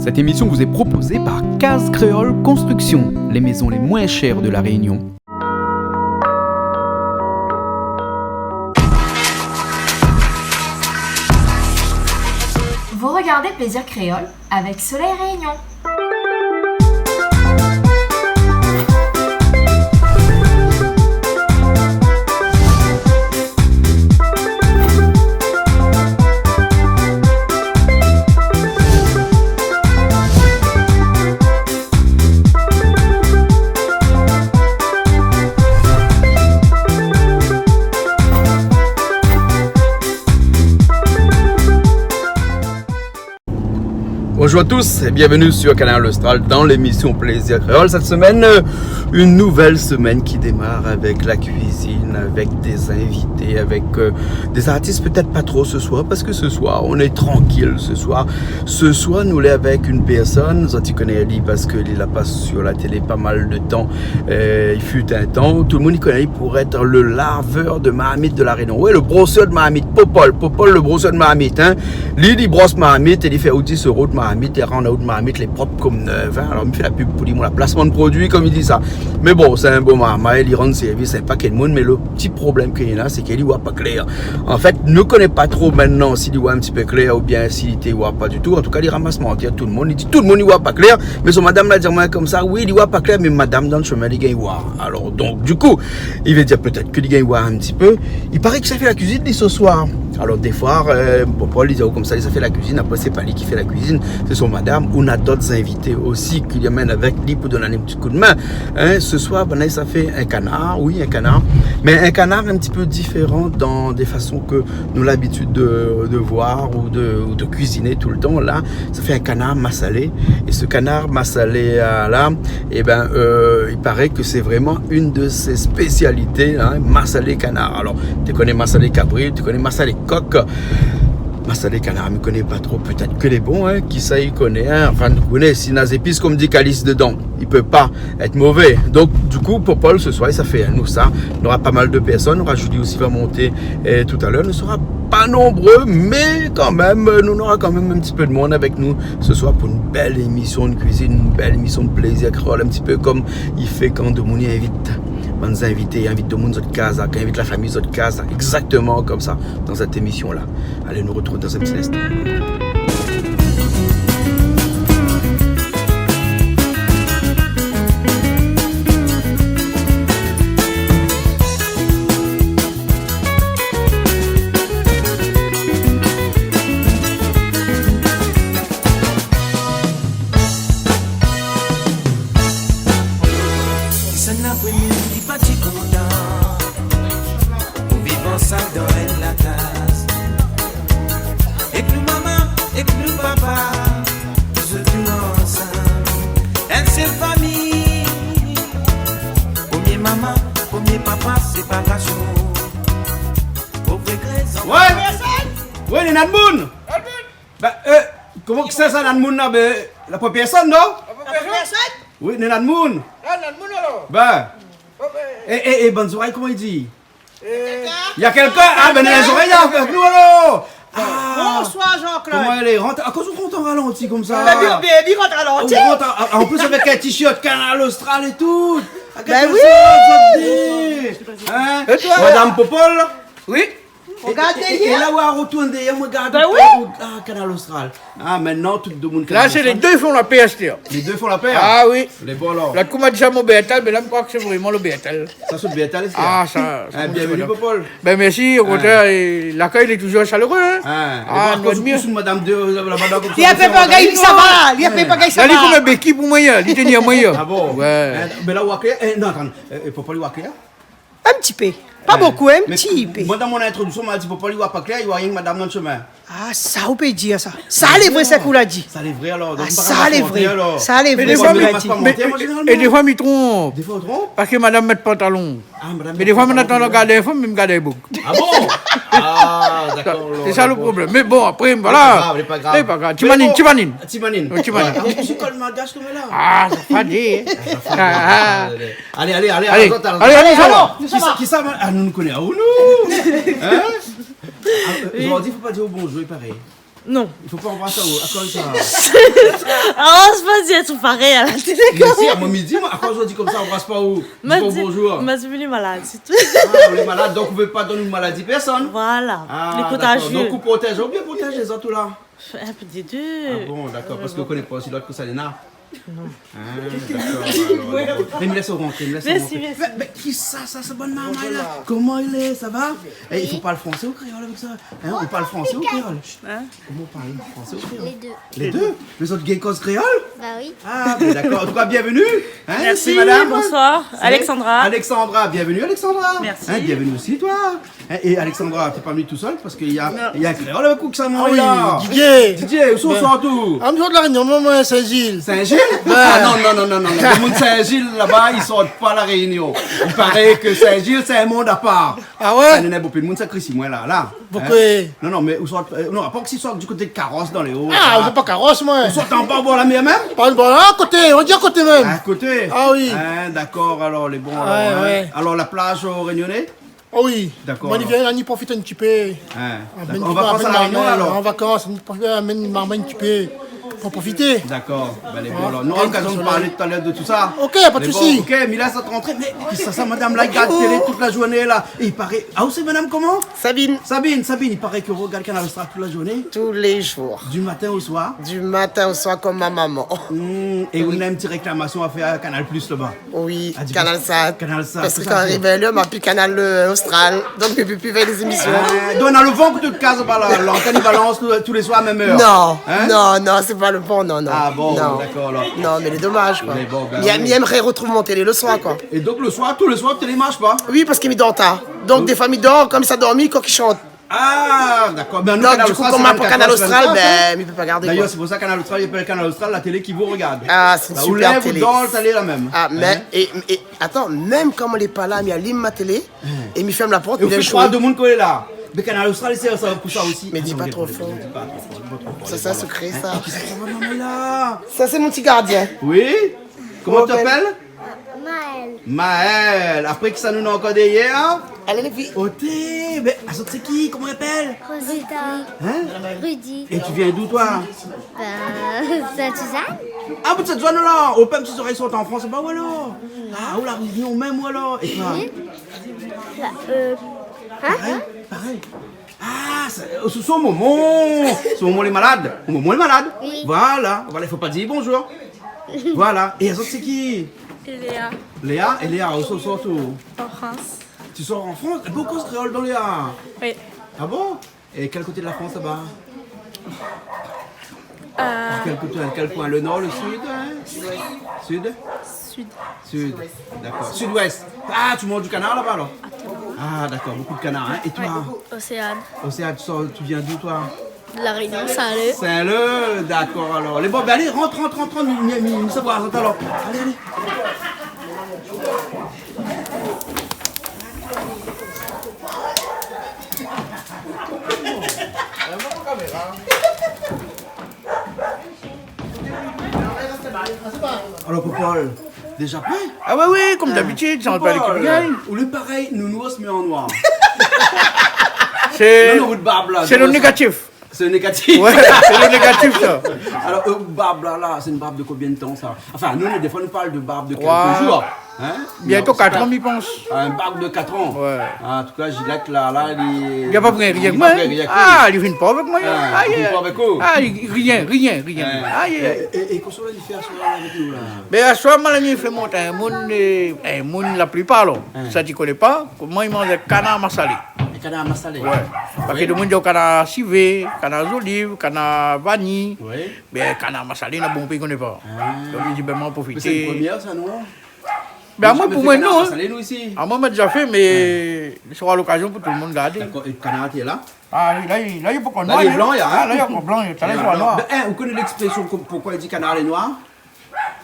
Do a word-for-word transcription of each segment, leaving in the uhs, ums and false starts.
Cette émission vous est proposée par Case Créole Construction, les maisons les moins chères de La Réunion. Vous regardez Plaisir Créole avec Soleil Réunion. Bonjour à tous et bienvenue sur Kanal Austral dans l'émission Plaisir Créole. Cette semaine, euh, une nouvelle semaine qui démarre avec la cuisine, avec des invités, avec, euh, des artistes peut-être pas trop ce soir, parce que ce soir, on est tranquille ce soir. Ce soir, nou lé avèk in pèrsone, zot i koné ali parske li la pas sur la télé pas mal de temps. Euh, il fut un temps, tout le monde i koné ali pour être le laveur de marmite de La Réunion. Ouais, le brosseur de marmite, Popol, Popol le brosseur de marmite, hein. Li, li bros marmit, é li fé aou dis éro out marmit, é rann aou out marmit lé prop kom nèf, hein. Alor, mi fé la pub pou li, moin la plasman de produi, kom i di sa. Mé bon, sé in bon marmay, li rann sèrvis in paké d'moun, mé le ti problèm ke li néna, sé ke li oi pa klèr. An fèt, nou koné pa tro mintnan si li oi in ti pé klèr oubien si li té oi pa ditou. An tou ka, li ramas mantir tout le moun. Li di tout le moun li oi pa klèr, mé son madam la di amoin komsa, oui, li oi pa klèr, mé madam dan shomin li gingn oir. Alor, donk, du kou, i vé dir pétèt ke li gingn oir in ti pé. I paré ke sa fé la kuizine, li, se soir. Alor, défoi, euh, Popol, li di aou komsa, li sa fé la kuizine. Apré, sé pa li ki fé la kuizine, sé son madam. Ou na dot zinvité osi ke li amenn avèk li pou donn ali in ti kou d'min. Hein, se soir, banna i sa fé in kanar, oui, in kanar. Mé in kanar in ti pé diféran dan dé fason ke nou na labitid de, de voir ou de, ou de kuiziné toultan. La, sa fé in kanar masalé. É se kanar masalé, euh, la, é bin, euh, i paré ke sé vréman inn de sé spésialité, hein, masalé kanar. Alor, té koné masalé kabri, té koné masalé kok. Masalé kanar, mi koné pa tro, pétèt ke lé bon, hein, kisa i koné, hein. Anfin, nou koné, si na zépis, kom di Kalis, dedan, i pé pa èt mové. Donk, du kou, Popol, se soir, sa fé anou sa. Nora pa mal de pèrsone, nora Julie osi va monté, euh, talèr. Nou sora pa nonbré, mé kanmèm, euh, nou nora kanmèm in ti pé d'moun avèk nou se soir pou in bèl émision de kuizine, in bèl émision de Plaisir Créole, in ti pé kom i fé kan demoun i invit bann zinvité, invit demoun zot kaz, kan invit la fami zot kaz, égzaktoman komsa, dan sèt émision-la. Alé, nou artrouv dan in ti linstan. Sèn la prèmié, li pa ti kontan. Pou viv ansanm dan in lakaz. Èk nou mama, èk nou papa, toultan ansanm. In sèl fami. Prèmié mama, prèmié papa, séparasion. Pou vré krézon. Ouais. Ouais, néna d'moun. Bin, euh, koman ke sé sa, néna d'moun la, bin, la pa pèrsone, non ? La pa pèrsone ? Oui, néna d'moun. Ah, néna d'moun, alor. Bin. É, é, é, bann zorèy, koman i di ? Na kèlkin. Ah, bin, néna zorèy la, avèk nou, alor. Ah. Bonsoir, Jean-Claude. Koman i lé ? Rant, akoz ou rant an ralanti komsa ? Bin, bin, bin, rant ralanti. Ou rant an, an plis avèk in t-shirt Kanal Austral é tout. Bin oui. Hein ? É toi ? Madam Popol. Oui. É, é, é la, ou la artourn dèrièr, ou gard, ah, Kanal Austral. Ah, mintnan, tout demoun Kanal Austral. La, sé lé dé i fé la pèr astèr. Lé dé i fé la pèr ? Ah oui. Lé bon, alor. La, koman di sa, mon Bertel, mé la, mi kroi ke sé vréman lo Bertel. Sa, sé Bertel, sa. Ah, sa, sa, bienvenu, Popol. Bin, mèrsi, o kontrèr, é lakèy lé touzour shaléré, hein. Ah, nou admir. Madam de, euh, la, madam, li apèl pa gay, sa va, li apèl pa gay, sa va. Li lé konm in béki pou moin, li tien amoin. Ah bon ? Ouais. Bin la, ou la klèr, non, atann, Popol, ou la klèr ? In ti pé. Pa bonpé, in ti pé. Mé moin, dan mon introdiksion, ma di Popol i oi pa klèr, i oi rienk madam dan shomin. Ah, sa, ou pé dir sa. Sa lé vré, sak ou la di. Sa lé vré, alor. Ah, sa lé vré. Sa lé vré, sak ou la di. Mé défoi, mi tronp. Défoi, ou tronp ? Parske madam i mèt pantalon. Ah, madam i mèt pantalon. Mé défoi, mi atann gard in fanm, mi gard in boug. Ah bon ? Ah, dakor, alor. Sé sa lo problèm. Mé bon, apré, voilà. Lé pa grav, lé pa grav. Lé pa grav. Ti manine, ti manine. Ti manine. Oui, ti manine. Ouais. Ah, ou lé kol malgash konm la. Ah, sa fadé, hein. Ah, sa fadé. Alé, alé, alé, alé, alon. Alon, nou sava. Kisa, kisa, ah, nou, nou koné aou, nou. Hein ? Ah, euh, zordi, fo pa dir bonjour, i paré. Non. I fo pa anbras aou, akoz sa ? Ah, sé pa di èt parèy a la télé. Mé si, amoin mi di, moin, akoz ou di konmsa, anbras pa ou, di pa bonjour. Ma di, ma di, li lé malad, sé tou. Ah, ou lé malad, donk ou vé pa donn maladi pèrsone. Voilà. Ah, dakor. Donk ou protèz, ou bien protèz lézot, ou la ? In pé dé dé. Ah bon, dakor, parske ou koné pa osi lot ke sa néna. Non. Ah, dakor, alor, alor. Mé mi lès aou rantré, mi lès aou rantré. Mèrsi, mèrsi. Mé, mé kisa sa, sa bann marmay la ? Koman i lé, sa va ? Eh, i fo parl fransé ou kréol avèk sa ? Hein, ou parl fransé ou kréol ? Hein ? Koman ou parl, fransé ou kréol ? Lé dé. Lé dé ? Mé zot i gingn koz kréol ? Ba oui. Ah, bin dakor. An tou ka, bienvenue. Hein, ici, madame. Mèrsi, bonsoir. Alexandra. Alexandra, bienvenue, Alexandra. Mèrsi. Hein, bienvenue aussi, toi. Hein, é Alexandra, ou lé pa vni tousèl parske néna, néna in kréol avèk ou ke sa, la. Ah oui, Didier. Didier, ousa ou sort ou ? Ah, mi sort La Rényon, moin, moin, Sin-Zil. Sin-Zil ? Bin. Ah non, non, non, non, non. Domoun Sin-Zil laba, i sort pa La Rényon. I paré ke Sin-Zil sé in monn apar. Ah ouais ? Sa néna bonpé d'moun sa kri si moin la, la. Poukoué ? Hein ? Non, non, mé ou sort, euh, non, apar si ou sort du koté de Karos dan lé o. Ah, la. Sé pa Karos, moin. Ou sort anba, bor la mèr mèm ? Pa anba, akoté, on di akoté mèm. Akoté ? Ah oui. Hein, dakor, alor, lé bon, alor, hein. Ouais, ouais. Alor, la plaz o Rényoné ? Ah oui. Dakor, alor. Moin, mi vien, mi profit in ti pé. Hein, dakor. An vakans a La Rényon, alor ? An vakans, mi profit, amenn marmay in ti pé pou profité. Dakor. Bin, lé bon, alor. Nou nora lokazion de parl talèr de tout sa. Ok, pa de sousi. Lé bon, ok, mi lès aou rantré. Mé kisa sa, madam la i gard télé tout la zourné la ? I paré, ah, ou sé madam koman ? Sabine. Sabine, Sabine, i paré ke ou rogard Kanal Austral tout la zourné. Tous les jours. Du matin au soir ? Du matin au soir, comme ma maman. Hmm, é ou néna in ti réklamasion a fèr a Kanal Plus laba ? Oui, Kanal Sat. Kanal Sat, parske kan mi ariv laba, ma pi Kanal, euh, Austral, donk mi pé pi vèy lé zémision. Ah, donk néna lo van ke tout kaz, voilà, lantèn i balans tou, tou lé soir a mèm èr. Non, non, non, sé pa lo van, non, non. Ah bon, dakor, alor. Non, mé lé domaz, koi. Mé bon, bin oui. Mi èmré rotrouv mon télé lo soir, koi. É donk lo soir, tou lé soir, télé i marsh pa ? Oui, parske mi dor tar. Donk défoi mi dor, kan mi sa dormi, kok i shant. Ah, dakor. Bin, nou, Kanal Austral, sé vingt-quatre heures sur vingt-quatre. Donk, du kou, koman pa Kanal Austral, bin, mi pé pa gardé, koi. D'ailleurs, c'est pour ça Kanal Austral, i apèl Kanal Austral, la télé qui vous regarde. Ah, sé in super télé. Ba, ou lèv, ou dor, ou lé laba mèm. Ah, mé, é, é, atann, mèm kan moin lé pa la, mi alim mon télé, é mi fèrm la port, é ou fé kroir demoun ke ou lé la. Mé Kanal Austral, sé sa, pou sa osi. Mé di pa tro for. Ah non, di pa tro for, di pa tro for. Sa, sé in sekré, sa. Hein, kisa sa va, marmay la ? Sa, sé mon ti gardien. Oui ? Koman ou apèl ? Maël. Maël. Apré, kisa nou néna ankor dèryèr ? Alé, lé fi. Oté, mé azot sé ki ? Koman i apèl ? Rosita. Hein ? Rudy. É ou vien d'ou, toi ? Bin, Sainte-Suzanne. Ah, bout Sainte-Suzanne, la. Ou pé mèm si zorèy sort an Frans, ba, voilà. Ah, ou La Rényon mèm, voilà. É toi ? Oui. Ba, euh, hein ? Parèy, parèy. Ah, sé, sé son momon. Son momon lé malad. Son momon lé malad. Oui. Voilà, voilà, i fo pa dir bonjour. Voilà. É azot sé ki ? Léa. Léa, é Léa, ousa ou sort ou ? En France. Ou sort an Frans ? Ébin ou koz kréol dan Léa. Oui. Ah bon ? É kèl koté de la Frans, laba ? Euh. Kèl koté, kèl koin ? Le nor, le sid, hein ? Sid. Sid ? Sid. Dakor. Sud-ouest. Ah, tu manges du canard là-bas, alors ? Ah, d'accord, beaucoup de canards, hein. Et toi ? Océane. Océane, tu sors, tu viens d'où, toi ? De La Réunion, Saint-Leu. Saint-Leu, d'accord, alors. Lé bon, bin, alé, rant, rant, rant, rant, nou, nou, nou, nou sa boir, rant, alor. Alé, alé. Alor, Popol, déza pré ? Ah oui, oui, konm dabitid, sa, nou pé alé. Popol, ou lé parèy nounours, mé an noir. Sé, non, non, out barb la, sé lo négatif. Sé lo négatif. Ouais, sé lo négatif, sa. Alor, euh, barb la, la, sé in barb de konbien de tan, sa ? Anfin, nou, nou, défoi, nou parl de barb de kèlk zour. Oué. Hein ? Bientôt kat an, mi pans. Ah, in barb de kat an. Ouais. Ah, an tou ka, Gilette, la, la, li, li pa fé rien avèk moin. Ah, li vien pa avèk moin. Ah, li vien pa avèk ou. Ah, rien, rien, rien. Hein. Ah, é, é, é kosa ou la fé aswar avèk nou, la ? Bin, aswar, moin la fé mont in moun, euh, in moun, la plipar, la, sa, ti koné pa, koman i manz kanar masalé. In kanar masalé. Ouais. Parske demoun i di kanar sivé, kanar zoliv, kanar vani. Oui. Bin, kanar masalé, na bonpé i koné pa. Ah. Donk, mi di, bin, moin profité. Mé sé in promié, sa, non ? Bin, amoin, pou moin, non, hein. Mé sé kanar masalé, nou, isi. Amoin, moin la déza fé, mé sra lokazion pou tout demoun gardé. D'accord, é kanar, lé la ? Ah, la, la, li lé ankor blan, hein. Ah, la, li lé ankor blan, talèr li sra noir. Bin, hein, ou koné lèksprésyon, ko-, poukoué i di kanar lé noir ?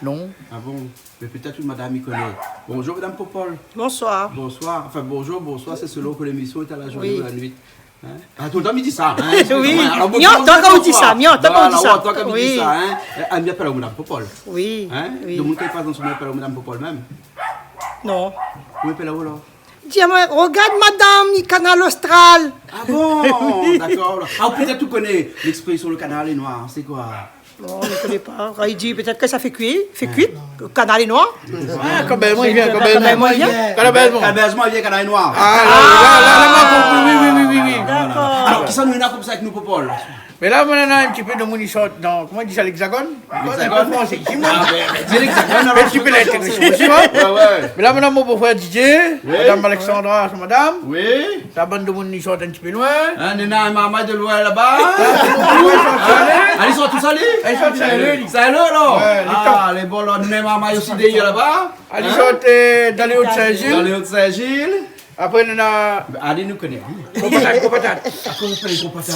Non. Ah bon ? Mé pétèt in madam i koné. Bonjour, madam Popol. Bonsoir. Bonsoir. Anfin, bonjour, bonsoir, sé selon ke lémisyon lé a la zourné ou la nuit. Hein ? Ah, toultan mi di sa, hein. Oui. Alor, mi antan kan ou di sa, mi antan kan ou di sa. Voilà, mi antan kan ou di sa, hein. Euh, mi apèl aou madam Popol. Oui, oui. Hein ? Demoun ki pas dan shomin i apèl aou madam Popol mèm ? Non. Koman i apèl aou, alor ? Di amoin, rogard madam, li Kanal Austral. Ah bon, dakor. Ah, pétèt ou koné léksprésyon le kanal lé noir, sé koi ? Non, mi koné pa. Kan li di, pétèt ke sa fé kui, fé kui, le kanal lé noir. Ah, kan bèl-man i vien, kan bèl-man i vien. Kan bèl-man i vien, kanal lé noir. Ah, la, la, la, la, la, oui, oui, oui, oui, oui. Voilà, voilà. Dakor. Alor, kisa nou néna konmsa avèk nou, Popol ? Mé la, moin néna in ti pé de moun i sort dan, koman i di sa, l'Hexagone ? L'Hexagone. An fransé, isi, moin. Ah, bin, bin, di l'Hexagone, alor. In ti pé lintérésé osi, moin. Ouais, ouais. Mé la, moin néna mon bofrèr Didier, oui, madam Alexandra, son madam. Oui. Sa bann domoun i sort in ti pé loin. Hein, néna in marmay de loin laba. Ah, sé bon, ouais, sa, sa, hein ? Ah, li sort ousa, li ? Li sort Saint-Leu, li. Saint-Leu, alor ? Ouais, li sort. Ah, lé bon, alor, néna in marmay osi dèrièr laba. Hein ? Li sort, euh, dan lé O de Saint-Gilles. Dan lé O de Saint-Gilles. Apré, néna Gro Patat, Gro Patat. Gro Patat. Ah, koman i apèl Gro Patat ?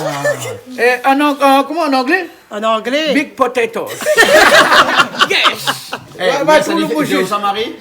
Eh, an ang-, an, koman, an anglé ? An anglé. Big potatoes. Yes. Eh, ouais, mé sa, li fé, li fé ousa, mari ?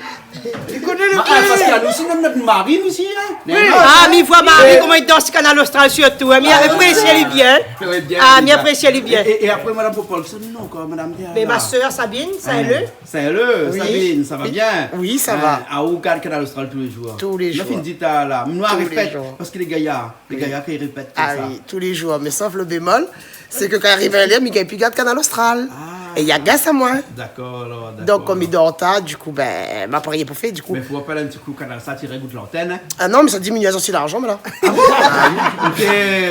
Li koné le... Ah, parske nou osi, nou néna nout mari, nou osi, hein. Oui. Ah, mi voi mari, koman li dans Kanal Austral sirtou, hein. Mi aprésié ali bien. Ouais, bien. Ah, mi aprésié ali bien. É, é, é apré, madam Popol, son non, koi, madam, bien. Mé ma sèr Sabine, Saint-Leu. Saint-Leu, oui. Sabine, sa va bien ? Oui, sa va. Hein, ah, ou gard Kanal Austral tou lé jour ? Tou lé jour. Nou la fine di ta la. Tou lé jour. Nou la répèt, parske lé gayar, lé gayar ki répèt konmsa. Ah oui, tou lé jour, mé sof le bémol, sé ke kan i ariv in lèr, mi gingn pi gard Kanal Austral. Ah. É i agars amoin. Dakor, alor, dakor. Donk, kom mi dor tar, dikou, bin, ma pa rien pou fé, dikou. Mé fo rapèl in ti kou, Kanal Sat i régout lantèn, hein. Ah non, mé sa i diminié osi larzan, mé la. Ah bon ? Ah oui. Ok,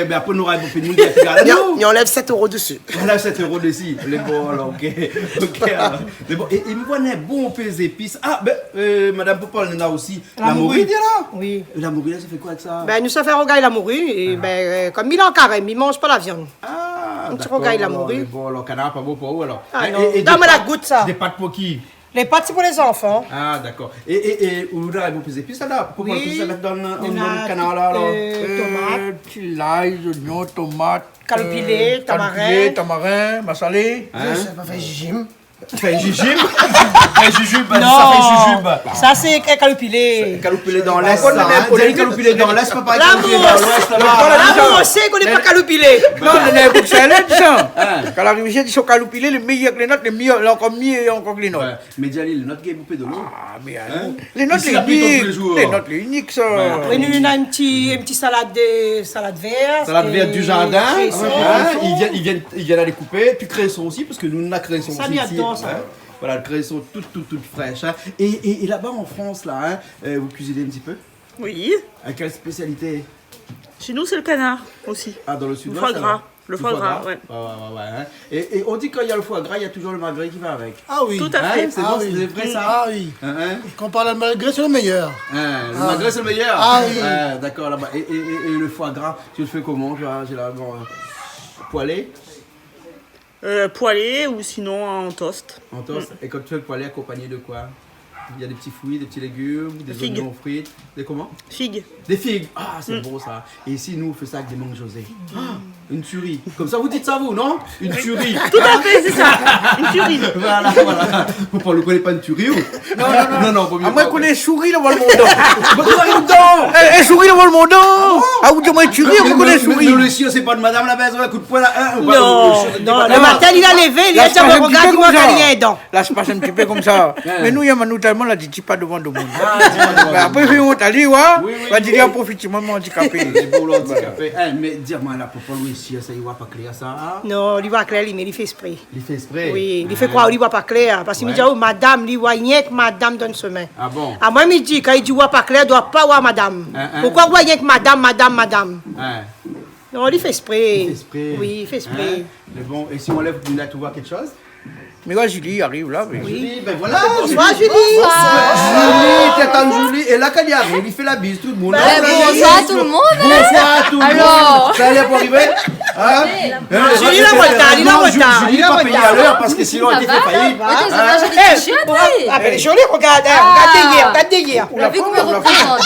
bin apré, nou nora in bonpé de moun ki va gard anou. Ni anlèv sèt euro dési. Voilà, sèt euro dési. Lé bon, alor, ok. Ok, alor. Mé bon, é, é mi voi néna bonpé zépis. Ah, bin, euh, madam Popol, néna osi la mori, la mori, la. Oui. La mori la, sa i fé koi avèk sa ? Bin, nou sa fé rougay la mori, é bin, euh, kom mi lé an karèm, mi manz pa la viann. Ah, dakor. In ti rougay la mori. Mé bon, alor, kanar pa bon pou ou, alor. Ah non. É, é dé pat, dé pat pou ki ? Lé pat, sé pou lé zanfan. Ah, dakor. É, é, é ou la, bonpé zépis la, Popol, tout sa i mèt dan, dan le kanar la, alor. Oui. Néna, euh, tomat. Euh, ti lay, zoignon, tomat. Kaloupilé, euh, tamarin. Kaloupilé, tamarin, masalé. Hein ? Sa i fé jinjim. Fé jinjim. Fé jinjim, bin, sa fé jinjim. Non. Sa sé kaloupilé. Kaloupilé dan l'Est, sa, hein. Kaloupilé dan l'Est, pa parèy kaloupilé dan l'Ouest, laba. Lamour. Lamour, sé koné pa kaloupilé. Non, non, non, pou sa, la, di sa. Hein. Kan la ariv isi, di sa kaloupilé, lé méyèr ke lé not, lé méyèr, lé ankor mié, ankor ke lé not. Ouais. Mé di ali, lé not i gingn bonpé dolo. Ah, mé alor. Hein ? Lé not lé inik, lé not lé inik, sa. Ouais. Apré, nou néna in ti, in ti salad de, salad vèrt, salad vèrt du jardin, kréson. Hein ? I vien, i vien, i vien alé koupé. Pi kréson osi, parske nou néna kréson osi isi, hein. Sa, mi ador sa. Voilà, le kréson tout, tout, tout frèsh, hein. É, é, é laba an Frans, la, hein, euh, vous cuisinez un petit peu ? Oui. Avec quelle spécialité ? Chez nous, c'est le canard aussi. Ah, dans le sud-ouest, alors ? Le foie gras. Le foie gras, ouais. Ouais, ouais, ouais, ouais, hein. Et, et on dit quand il y a le foie gras, il y a toujours le magret qui va avec. Ah oui. Tout à fait. Hein, c'est bon, c'est vrai, ça ? Ah oui. Hein, hein ? Quand on parle de magret, c'est le meilleur. Hein, le magret, c'est le meilleur. Ah oui. Ouais, d'accord, là-bas. Et, et, et, et le foie gras, tu le fais comment, tu vois, généralement, euh, poêlé ? Euh, poêlé ou sinon en toast. En toast. Mm. Et quand tu fais le poêlé, accompagné de quoi ? Il y a des petits fruits, des petits légumes, des oignons frites, des comment ? Figues. Des figues. Ah, c'est bon, ça. Et ici, nous, on fait ça avec des mangues José. Ah, une tuerie. Comme ça, vous dites ça, vous, non ? Une tuerie. Tout à fait, c'est ça. Une tuerie. Voilà, voilà. Faut pas le connaître, pas une tuerie, ou ? Non, non, non. Non, non, vaut mieux pas. Ah, moin, mi koné souri la, moin, le mondan. Bon, tu arrives dedans. Eh, eh, souri la, moin, le mondan. Ah bon ? Ah, ou di amoin tuerie, ou koné souri. Le, le, le, le chien, c'est pas de madame la maison, un coup de poing, là, hein, ou pas, le chien, c'est pas de madame. Non, non, le matin, li la lévé, li la di amoin, rogard, di amoin, kan li lé dedan. La, sa i pas in ti pé konmsa. Ouais. Mé nou, i yèm anou tèlman, la di, di pa dovan domoun. Ah, di pa dovan domoun. Bin, apré, fé ont ali, wa. Oui, oui, oui. Va di, li la profit, moin, moin andikapé. Li boul andikapé. Eh, mé di amoin, la, Popol, oui, si sa, li wa pa klèr, sa, hein ? Non, li wa klèr, li, mé li fé ésprè. Li fé ésprè ? Oui, li fé kroir li wa pa klèr, parske mi di, oh, madam, li wa rienk madam dan le shemin. Ah bon ? Amoin, mi di, kan li di wa pa klèr, doi pa wa madam. Hein, hein ? Poukosa wa rienk madam, madam, madam ? Hein. Non, li fé ésprè. Li fé ésprè. Oui, li fé ésprè. Hein ? Mé bon, é si ou anlèv, ou la touvé kékshoz ? Mi wa Julie i ariv la, mé... Oui. Julie, bin voilà. Bonsoir, Julie. Bonsoir. Julie, tèt an Julie. É la, kan li ariv, li fé la biz tout le monde. Bin, bonsoir tout le monde, hein. Bonsoir tout le monde. Alors. Sa i lé pou arivé ? Hein ? Julie, li lé an rotar, li lé an rotar. Julie, Julie lé pa péyé a lèr parske sinon, èl té fé fayit. Sa va ? Hein ? Oté, sa va, Julie, t'es chouette, oui. Ah, bin, Julie, rogard, hein, rogard dèrièr, rogard dèrièr. Ou la vu koman mi représente.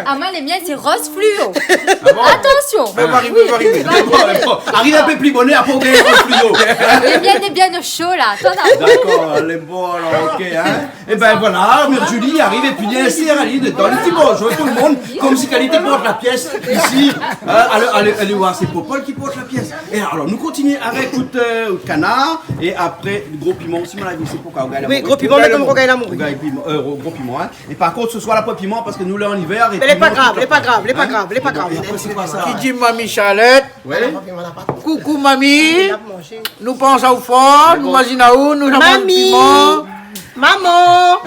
Ah, moin, lé mienn, sé roz fluo. Ah bon ? Attention. Mé va arivé, va arivé. Oui. Bon, bon, ariv in pé pli bonèr, apré ou gingn roz fluo. Lé mienn lé bien o sho, la. Atann, atann. Dakor, lé bon, alor, ok, hein. É bin voilà, mé Julie i ariv, épi li lé sèré, li lé dan le ti bonjour tout le monde, konmsi kan li té port la pièce isi. Hein, alé, alé, alé wa, sé Popol ki La pièce. É alor, nou kontinié avèk out, euh, out kanar. É apré, gro piman osi, mon avi, sé pou koué, rougay la mori. Oui, gro piman, mèt dan rougay la mori. Rougay piman, euh, gro, gro piman, hein. É par kont, se soir la, poin piman, parske nou lé an ivèr. Mé lé pa grav, lé pa grav, lé pa grav, lé pa grav. Ki di Mami Charlotte. Koukou Mami. Nou pans aou for, nou mazine aou, nou manz piman. Maman,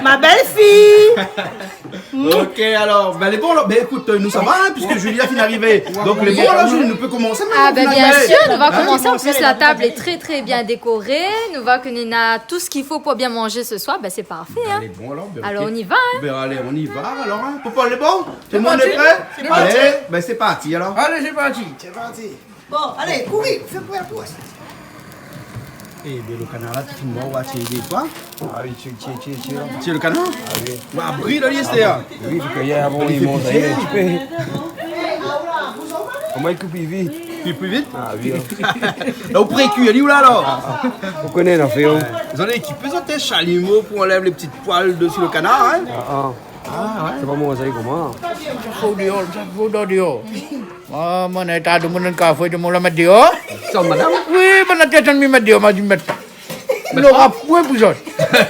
ma belle-fille. Ok, alor, bin, lé bon, alor. Bin, ékout, euh, nou sava, hein, puiske Julie la fine arivé. Donk, lé bon, alor, Julie, nou pé komansé, mintnan. Ah, bin, bien sir, nou va komansé. An plis, la tab lé trè, trè bien dékoré. Nou voi ke nou néna tout sak i fo pou bien manzé se soir. Bin, sé parfé, hein. Alé, bon, alor, bin, ok. Alor, nou sava, hein. Bin, alé, nou sava, alor, hein. Popol, lé bon ? Tout le monde est prêt ? Sé parti. Alé, bin, sé parti, alor. Alé, sé parti. Sé parti. Bon, alé, kouri, fé pou la kous. É, bin, lo kanar la, ti fine mor, ou va tir dé foi. Ah oui, tir, tir, tir, tir. Tir lo kanar ? Ah oui. Ou va abri la lièstèr. Oui, parske yèr avan, li manz, sa i lé in ti pé. Koman i koup vit ? Li koup vit ? Ah oui, hein. La, ou prékui ali, ou la, alor ? Ou koné, non, fé, hein. Zot lé ékipé, zot, in shalimo pou anlèv lé ti poil desi lo kanar, hein ? Ah, ah. Ah, ouais. Sé pa mon, sa i koman ? Sa fo déor, sa fo déor. Ah, mon éta, domoun dan kafou, domoun la mèt déor. Sa, madam ? Oui, mon éta, mi mèt déor, ma di mèt. Mèt nora pa ? Poin pou zot.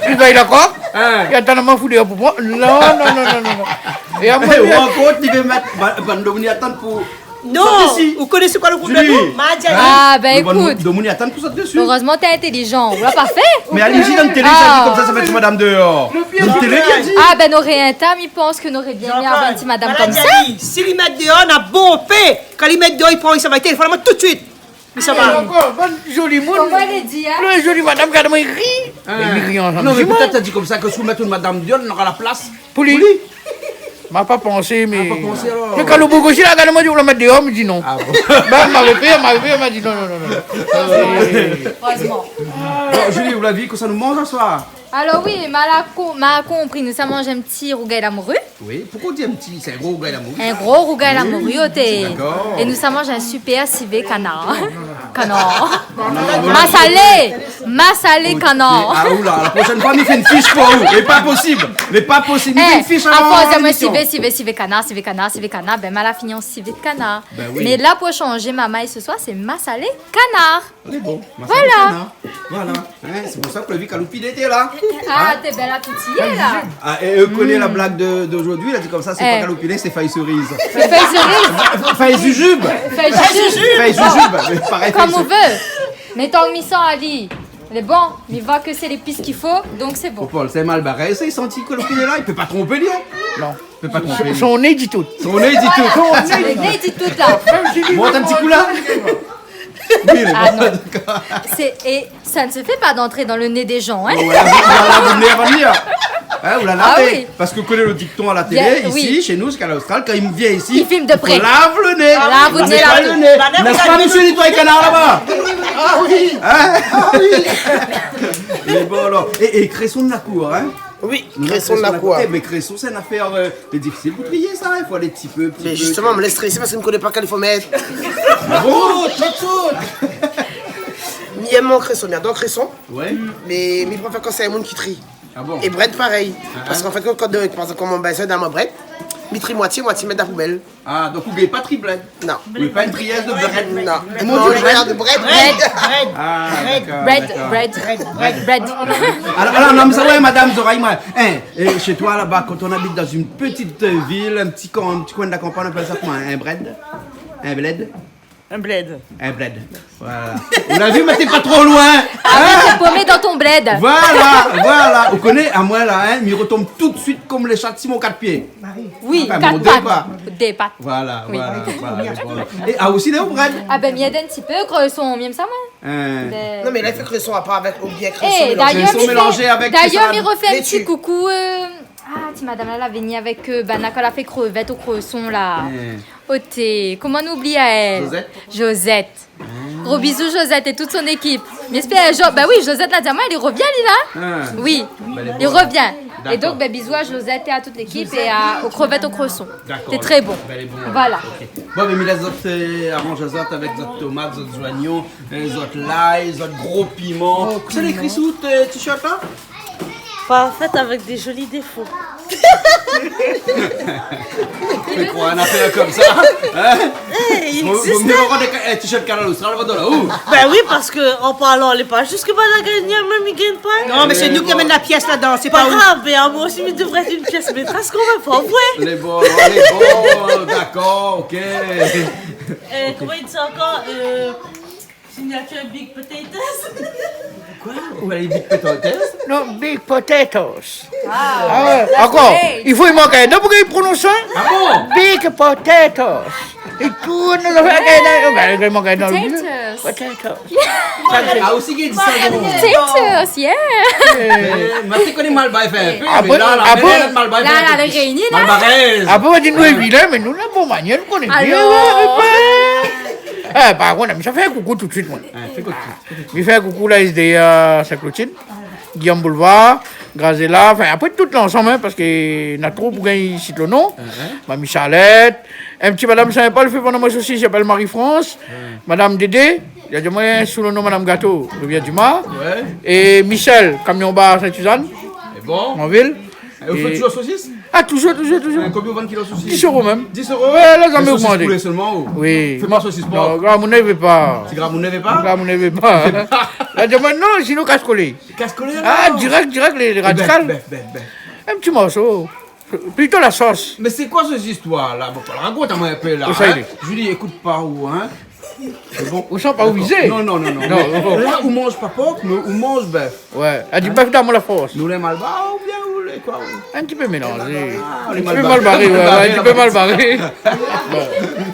Li vèy dakor ? Hein. Li atann amoin fou déor pou pran. Non, non, non, non, non, non. É amoin, eh, ou rankont, li vé mèt, ba, ba, domoun i atann pou... Non, sot dési. Ou koné sé koi lo problèm ? Julie. Ma di ali. Ah, bin, ékout. Domoun i atann pou sot dési. Erèzman, ou lé intélizan. Ou la pa fé ? Mé ali, si dan télé, sa i di konmsa, sa mèt madam déor. Dan télé, li la di. Ah, bin, noré in ta, mi pans ke noré bien èmé avoir in ti madam konmsa. Jean-Claude, ma la di ali, si li mèt déor, na bonpé. Kan li mèt déor, li pran, li sava, li téléfone amoin tout de suite. Li sava. Ankor, bann zoli moun. Koman i di, hein ? Lo zoli madam, gard amoin, li ri. Hein. É mi ri ansanm. Non, mé pétèt ou la di konmsa ke si ou mèt in madam déor, nora la plas pou li. Pou li. Ma pa pansé, mé... Ah, pa pansé, alor. Mé kan lo boug osi la gard amoin, di, ou la mèt déor, mi di non. Ah bon ? Bin, ma répé, ma répé, ma di non, non, non, non. Erèzman. Bon, Julie, ou la vi kosa nou manz se soir ? Alor oui, ma la ko-, ma konpri, nou sa manz in ti rougay la mori. Oui, poukosa ou di in ti ? Sé in gro rougay la mori. In gro rougay la mori, oté. Oui, dakor. É nou sa manz in super sivé kanar. Kanar. Non, non, non, non. Masalé, masalé kanar. Ok. Ah, oula, la proshèn foi, mi fé in fish pou ou. Lé pa posib. Lé pa posib. Mi fé in fish avan lémision. Eh, a fors di amoin sivé, sivé, sivé kanar, sivé kanar, sivé kanar, bin, ma la fini an sivé kanar. Bin oui. Mé la, pou shanzé, mamay, se soir, sé masalé kanar. Lé bon. Voilà. Voilà. Hein, sé pou sa ke lo vi kaloupilé té la. Ah, té bèl apéti la. Ah, é, euh, ou koné la blag de, d'ojourdui, la di konmsa, sé pa kaloupilé, sé fèy seriz. Sé fèy seriz. Fèy jujube. Fèy jujube. Fèy jujube. Mé parèy, fèy seriz. Konm ou vé. Mé tan mi san ali, lé bon, mi voi ke sé lépis k'i fo, donk sé bon. Popol, sé mal baré, sa, li santi kaloupilé la, li pé pa tronpé li, hein. Non. Pé pa tronpé li. Son, son né i di tout. Son né i di tout. Son né i di tout la. Mont in ti kou la. Oui, lé bon, dakor. Ah non. C'est, et ça ne se fait pas d'entrer dans le nez des gens, hein. Voilà, voilà, ou la lavé avan de vnir. Hein, ou la lavé. Ah oui. Parske ou koné lo dikton a la télé, isi, shé nou, ziska Austral, kan i vien isi, i fim de pré. I fo lav lo né. Lav lo né. Lav lo né. N'est-ce pas, monsieur nettoyé kanar laba ? Ah oui. Hein ? Ah oui. Lé bon, alor. É, é kréson de la kour, hein ? Oui, kréson de la kour. Eh, mé kréson, sé in afèr, euh, lé difisil pou trié sa, hein. I fo alé ti pé, ti pé. Mé zistoman, mi lès trié parske mi koné pa kèl i fo mèt. Ah bon, tout, tout. Mi èm mon kréson, mi ador kréson. Ouais. Mé mi préfèr kan sé in moun ki tri. Ah bon ? É brèd parèy. Ah, ah. Parske an fèt, kan, kan, par égzanp, kan mon bèlsèr i done amoin brèd, mi tri moitié, moitié mi mèt dan la poubèl. Ah, donk ou gingn pa tri brèd ? Non. Ou lé pa in trièz de brèd ? Non. Koman i di, brèd ? Brèd. Brèd. Ah, dakor, dakor. Brèd, brèd, brèd. Alor, alor, non, mé sa, ouais, madam, zorèy, moin. Hein, é shé toi, laba, kan ou abit dan in ti, euh, vil, in ti kan-, in ti koin de la kanpagn, i apèl sa koman, in brèd ? In blèd ? In blèd. In blèd. Voilà. Ou la vi, mé té pa tro loin. Ah oui, hein ? T'es paumé dans ton bled. Voilà, voilà. Ou koné, amoin la, hein, mi rotonm tout de suite konm lé shat si mon kat pié. Oui, kat pat. Anfin, mon dé pat. Dé pat. Voilà, voilà, voilà. É, ah, osi, lé o brèd. Ah bin, mi èd in ti pé, kréson, mi èm sa, moin. Hein. Bin. Non, mé la, i fé kréson, a pa avèk, oubien kréson mélanzé avèk... É, d'ayèr, mi, d'ayèr, mi rofé in ti koukou, euh, ah, ti madam la, la vni avèk, euh, banna, kan la fé krevèt o kréson la. Hein. Oté, koman nou oubli aèl ? Josette. Josette. Gro bizou Josette é tout son ékip. Mi èspèr in zour, bin oui, Josette la di amoin, li rovien, li la. Ah. Oui, li rovien. Dakor. É donk, bin, bizou a Josette é a tout lékip é a, o krevèt o kréson. Dakor. Sé trè bon. Bin, lé bon. Voilà. Ok. Bon, bin, mi lès azot, euh, aranz azot avèk zot tomat, zot zoignon, euh, zot lay, zot gro piman. Gro piman. Sa lé ékri si out, euh, t-shirt la ? Parfaite avec des jolis défauts. Fé kroi in nafèr konmsa, in ? Vo, vo mié ankor dé ka-, in t-shirt Kanal Austral, va dan la ou. Bin oui, parske an parlan, lé pa ziska banna i gingn, mèm i gingn pa. Non, mé sé nou ki amenn la pièce ladan, sé pa ou. Pa grav, mé amoin osi, mi devré èt in pièce métrès kan mèm, fo avoué. Lé bon, lé bon, dakor, OK. Euh, koman i di sa ankor ? Euh, signature Big Potatoes. Koi ? Ou la di Big Potatoes ? Non, Big Potatoes. Ah. Ah ouais, ankor. I fo i mank in don pou i prononse sa. Ah bon ? Big Potatoes. É tout nou la fé, bin, i mank in don. Potatoes. Potatoes. Ah, osi ki di sa, non ? Potatoes, yeah. Eh, ma ti koné Malbar, i fé in pé, mé la, la, la, Réunion, la. Malbar, i fé in pé. Apré, ou va di nou lé vilin, mé nou, la bon manièr, nou koné bien. Alors. Eh, par kont, mi sa fé in koukou tout suit, moin. Ouais, fé koukou. Mi fé in koukou la, S D A Sainte-Clotilde, Guillaume Boulevard, Grazela, anfin, apré tout lansam, in, parske na tro pou gingn sit lo non. Mami Charlette, in ti madam Saint-Paul, fé pandan moin sosis, i apèl Marie-France. Madam Dédé, i di amoin sou lo non Madam Gato, Rivière du Mar. Ouais. É Michel, kamion bar Sainte-Suzanne, Manville. É ou fé toujour sosis ? Ah, toujour, toujour, toujour. Konbien ou vann kilo sosis ? Dis euro mèm. Dis euro ? Ouais, la zamé ogmanté. Sosis poulé solman ou ? Oui. Fé pa sosis por ? Non, gramoun i vé pa. Ti gramoun i vé pa ? Gramoun i vé pa. La di amoin non, sinon kas kolé. Kas kolé, alor ? Ah, dirèk, dirèk, lé, lé radikal. Bèf, bèf, bèf. In ti morso. Plito la sos. Mé sé koi sé zistoir la ? Bon, rakont amoin in pé la, in. Julie, ékout pa ou, in. Sé bon. Ou san pa ou vizé ? Non, non, non, non. Non, mé bon. La ou manz pa por, mé ou manz bèf. Ouais, la di bèf dan mon la fors. Nou lé malbar oubien ou lé koi, ou ? In ti pé mélanzé. Ah, in ti pé mal baré, ouais, ouais, in ti pé mal baré. Bon.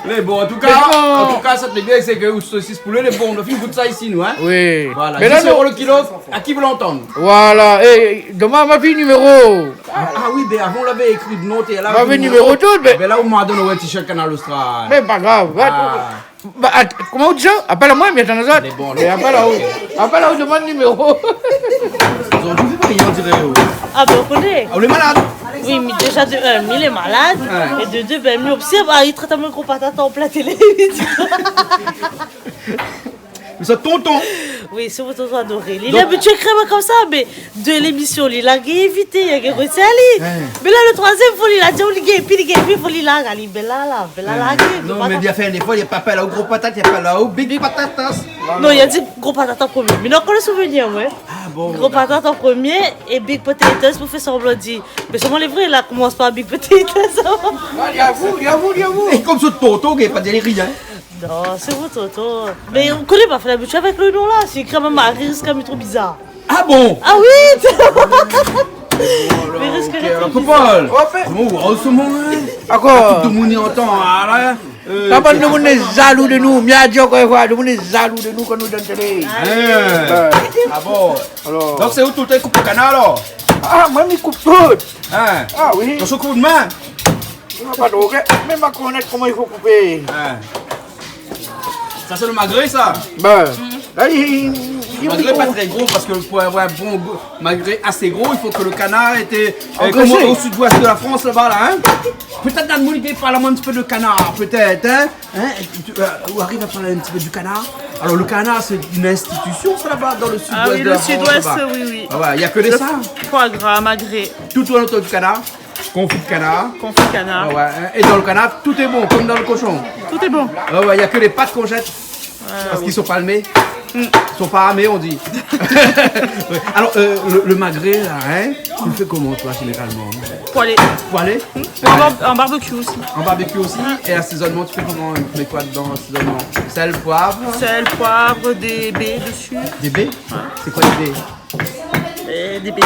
Mé bon, an tou ka, an tou ka, sa té bien, sé ke out sosis poulé lé bon. Nou la fine gout sa isi, nou, in ? Oui. Voilà, dis euro lo kilo, a ki vé antann ? Voilà, é, domann ma fine niméro. Ah, ah oui, bin avan, ou lavé ékri non, té la. Ma fine niméro tout, mé... Bin la, ou ma donn in t-shirt Kanal Austral. Mé pa grav, va. Ba, at-, koman ou di sa ? Apèl amoin, mi atann azot. Lé bon, lé bon. Apèl aou. Apèl aou, domann niméro. Zordi ou fé pa rien, on diré, oh. Ah, bin, ou koné. Ah, ou lé malad ? Oui, mé déza, de un, mi lé malad. Ouais. É de dé, bin, mi obsèrv, ah, i trèt amoin gro patat an plin télé. Mé sa, tonton. Oui, sé mon tonton adoré. Li lé abitié krèm konmsa, mé de lémisyon, li la gingn évité, li la gingn roti ali. Mé la, lo troizièm foi, li la di, oh, li gingn pi, li gingn pi, fo li larg ali. Bin la, la, bin la, la, li gingn. Non, mé bien fé, défoi, li la pa apèl aou gro patat, li la apèl aou big patatas. Non, li la di gro patat an promié. Mé non, ankor lo souvnir, ouais. Ah bon, dakor. Gro patat an promié é big potatoes pou fé sanblan di. Mé solman lé vré, la komans par big potatoes. Ah, li avou, li avou, li avou. É konm son tonton, li la pa di rien. Non, sé mon tonton. Mé ou koné pa, fé labitid avèk lo non la. Si ékri amoin Marie, risk kan mèm tro bizar. Ah bon ? Ah oui. Mé risk kan mèm tro bizar. Popol. Koman ou lé an se moman, in ? Ankor. Tout demoun i antann, ah la. Euh, la bann demoun lé zalou de nou. Mi la di ankor in foi, demoun lé zalou de nou kan nou lé dan télé. Ah bon ? Alor. Donk sé ou tout i koup lo kanar alor ? Ah, moin mi koup tout. In ? Ah oui. Donk ou koup out min ? Non, pa tro, OK. Mé ma konèt koman i fo koupé. In. Sa sé lo magré, sa ? Bin, la, li, li, li lé pa tro gro, parske pou avoir in bon gou, magré asé gro, i fo ke lo kanar lété, euh, konm o sud-ouest de la France, laba la, in ? Pétèt dan lo moun i parl in ti pé de kanar, pétèt, in ? In ? É ou, euh, ou ariv a parl in ti pé du kanar ? Alor, lo kanar, sé in institusion, sa, laba, dan lo sud-ouest de la France, laba. Ah oui, lo sud-ouest, oui, oui. Ah ouais, na ke de sa. Lo foie gras, magré. Tout tourn otour du kanar. Konfi de kanar. Konfi de kanar. Ah ouais, in. É dan lo kanar, tout lé bon, konm dan lo koshon. Tout lé bon. Ah ouais, na ke lé pat k'on zèt. Parske i son pa amé. I son pa amé, on di. Ouais. Alor, euh, lo, lo magré la, in, ou fé koman, toi, zénéralman ? Poêlé. Poêlé ? An bar-, an barbecue osi. An barbecue osi. É l'asézonman, ou fé koman ? Ou mèt koi dedan, asézonman ? Sèl, poiv ? Sèl, poiv, dé bé dési. Dé bé ? Ouais. Sé koi dé bé ? Euh, dé bé.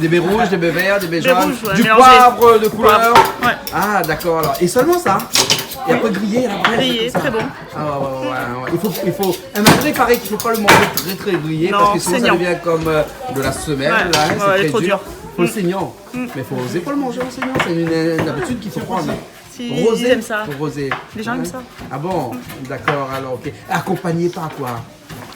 Dé bé rouz, dé bé vèr, dé bé zone. Dé bé rouz, ouais, mélanzé. Du poiv de koulèr. Poiv, ouais. Ah, dakor, alor. É solman sa ? É apré griyé, la, griyé, konmsa. Griyé, tré bon. Ah ouais, ouais, ouais, ouais. I fo, i fo, in magré, i paré k'i fo pa lo manzé tré, tré griyé, parske sinon sa devien konm, euh, de la semèl, la, in, sé tré dir. Non, lé tro dir. Fo lo sényan. Mé fo ozé pa lo manzé an sényan, sé in, in abitid k'i fo prann. Si, i èm sa. Rozé. Lé zan i èm sa. Ah bon ? Dakor, alor, OK. Akonpagné par koi ?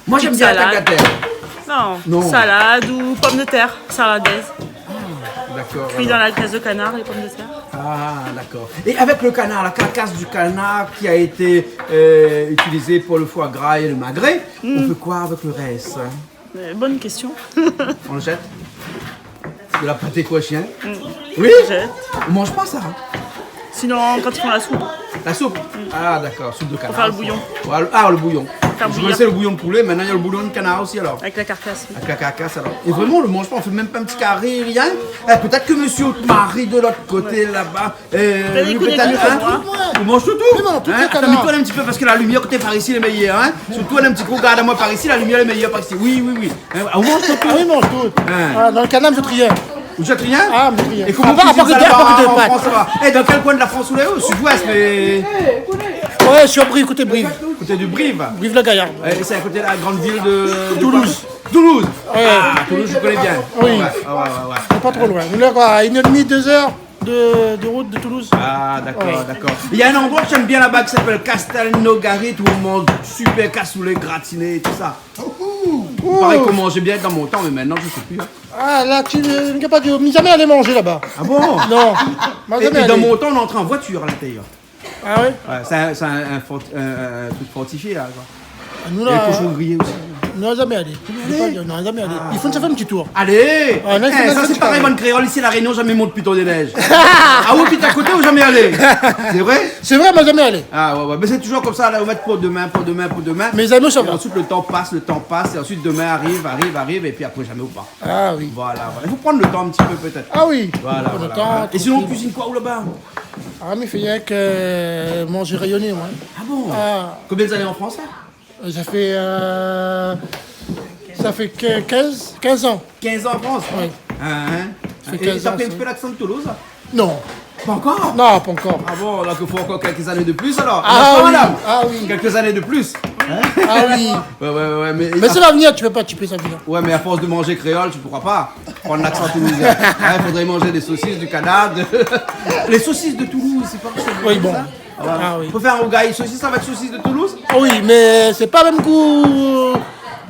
Moin, mi èm bien la tagliatelle. Petite salade. Non, salad ou pomdetèr, sarladèz. Ah, dakor, alor. Kui dan la grès de kanar, lé pomdetèr. Ah, dakor. É avèk lo kanar, la karkas du kanar ki la été, euh, itilizé pou lo foi gra é lo magré, ou fé koi avèk lo rès, in ? Euh, bone késtion. On le jette ? De la paté koshon ? Mm. Oui ? Jette. On mange pas ça, hein ? Sinon, quand ils font la soupe. La soupe ? Mm. Ah, d'accord, soupe de canard. Pour faire le bouillon. Voilà. Ah, le bouillon. Faire bouillir. Je connaissais le bouillon de poulet, maintenant il y a le bouillon de canard aussi, alors. Avec la carcasse, oui. Avec la carcasse, alors. Et vraiment, on le mange pas, on fait même pas un petit carré, rien. Eh, peut-être que monsieur le mari de l'autre côté, là-bas, euh, lui, peut-être, hein, il mange tout, tout. Oui, non, tout. Hein, le canard. Attends, mets-toi là un petit peu parce que la lumière côté par ici, elle est meilleure, hein. Surtout, elle est un petit peu, regarde-moi par ici, la lumière, elle est meilleure par ici. Oui, oui, oui. Hein, on mange tout, tout. Ah oui, on mange tout. Hein. Ah, dans le canard, je triais. Vous êtes rien ? Ah, mais rien. Et comment on cuisine ça là-bas en France, là-bas ? Eh, dans quel coin de la France vous êtes ? Au sud-ouest, mais... Ouais, sur Brive, côté Brive. Côté du Brive. Brive-la-Gaillarde. Eh, c'est à côté de la grande ville de, de Toulouse. Toulouse. Ouais. Ah, Toulouse, je connais bien. Oui. Ouais, ouais, ouais, ouais. C'est pas trop loin. On est à une heure et demie, deux heures de, de route de Toulouse. Ah, d'accord, d'accord. Ouais. Il y a un endroit que j'aime bien là-bas qui s'appelle Castelnaudary, où on mange super cassoulet gratiné et tout ça. Ouh. Il paraît qu'on mangeait bien dans mon temps, mais maintenant, je sais plus, hein. Ah, là, tu ne, ne pas dire, mi la zamé alé manzé laba. Ah bon ? Non, ma la zamé alé. Et, et dans mon temps, on entrait en voiture à l'intérieur. Ah ouais ? Ouais, c'est un, c'est un, un fort-, un, un truc fortifié, là, quoi. Ah, nou, la, cochon grillé aussi. Nou la zamé alé. Zamé alé ? Non, zamé alé. Ah. I fo sa fé in ti tour. Allez ! Ah, non, eh, non, sa, non, sé non, parèy, non. Bann kréol isi La Rényon, zamé mont Piton dé Nèz. Ah, ou abit a koté ou zamé alé ? Sé vré ? Sé vré, ma la zamé alé. Ah, ouais, ouais. Mais c'est toujours comme ça, là, on met pour demain, pour demain, pour demain. Mé zamé sava. Et ensuite, le temps passe, le temps passe, et ensuite, demain arrive, arrive, arrive, et puis après, jamais ou pas. Ah oui. Voilà, voilà. Il faut prendre le temps un petit peu, peut-être. Ah oui. Voilà, voilà, voilà. Prendre le temps, tranquille. Et sinon, on cuisine quoi, ou, là-bas ? Ah, mi fé rienk, euh, manzé rényoné, moin. Ah bon ? Ah. Combien d'années en France, là ? Euh, ça fait, euh, ça fait que quinze, quinze ans. Quinze ans en France ? Oui. Hein, hein. Ça fait quinze ans, ça. Et t'as pris un petit peu l'accent de Toulouse, là ? Non. Pas encore ? Non, pas encore. Ah bon, alors qu'il faut encore quelques années de plus, alors. Ah oui, madame ? Ah oui. Quelques années de plus. Hein ? Ah oui. Ouais, ouais, ouais, ouais, mais... Mais ça va venir, tu peux pas, tu peux, ça vient. Ouais, mais à force de manger créole, tu pourras pas prendre l'accent toulousain. Hein, il faudrait manger des saucisses, du canard, de-, les saucisses de Toulouse, c'est pas possible, ça ? Oui, bon. Ah ouais. Ah oui. Faut faire un rougail saucisse avec saucisse de Toulouse ? Ah oui, mais c'est pas le même goût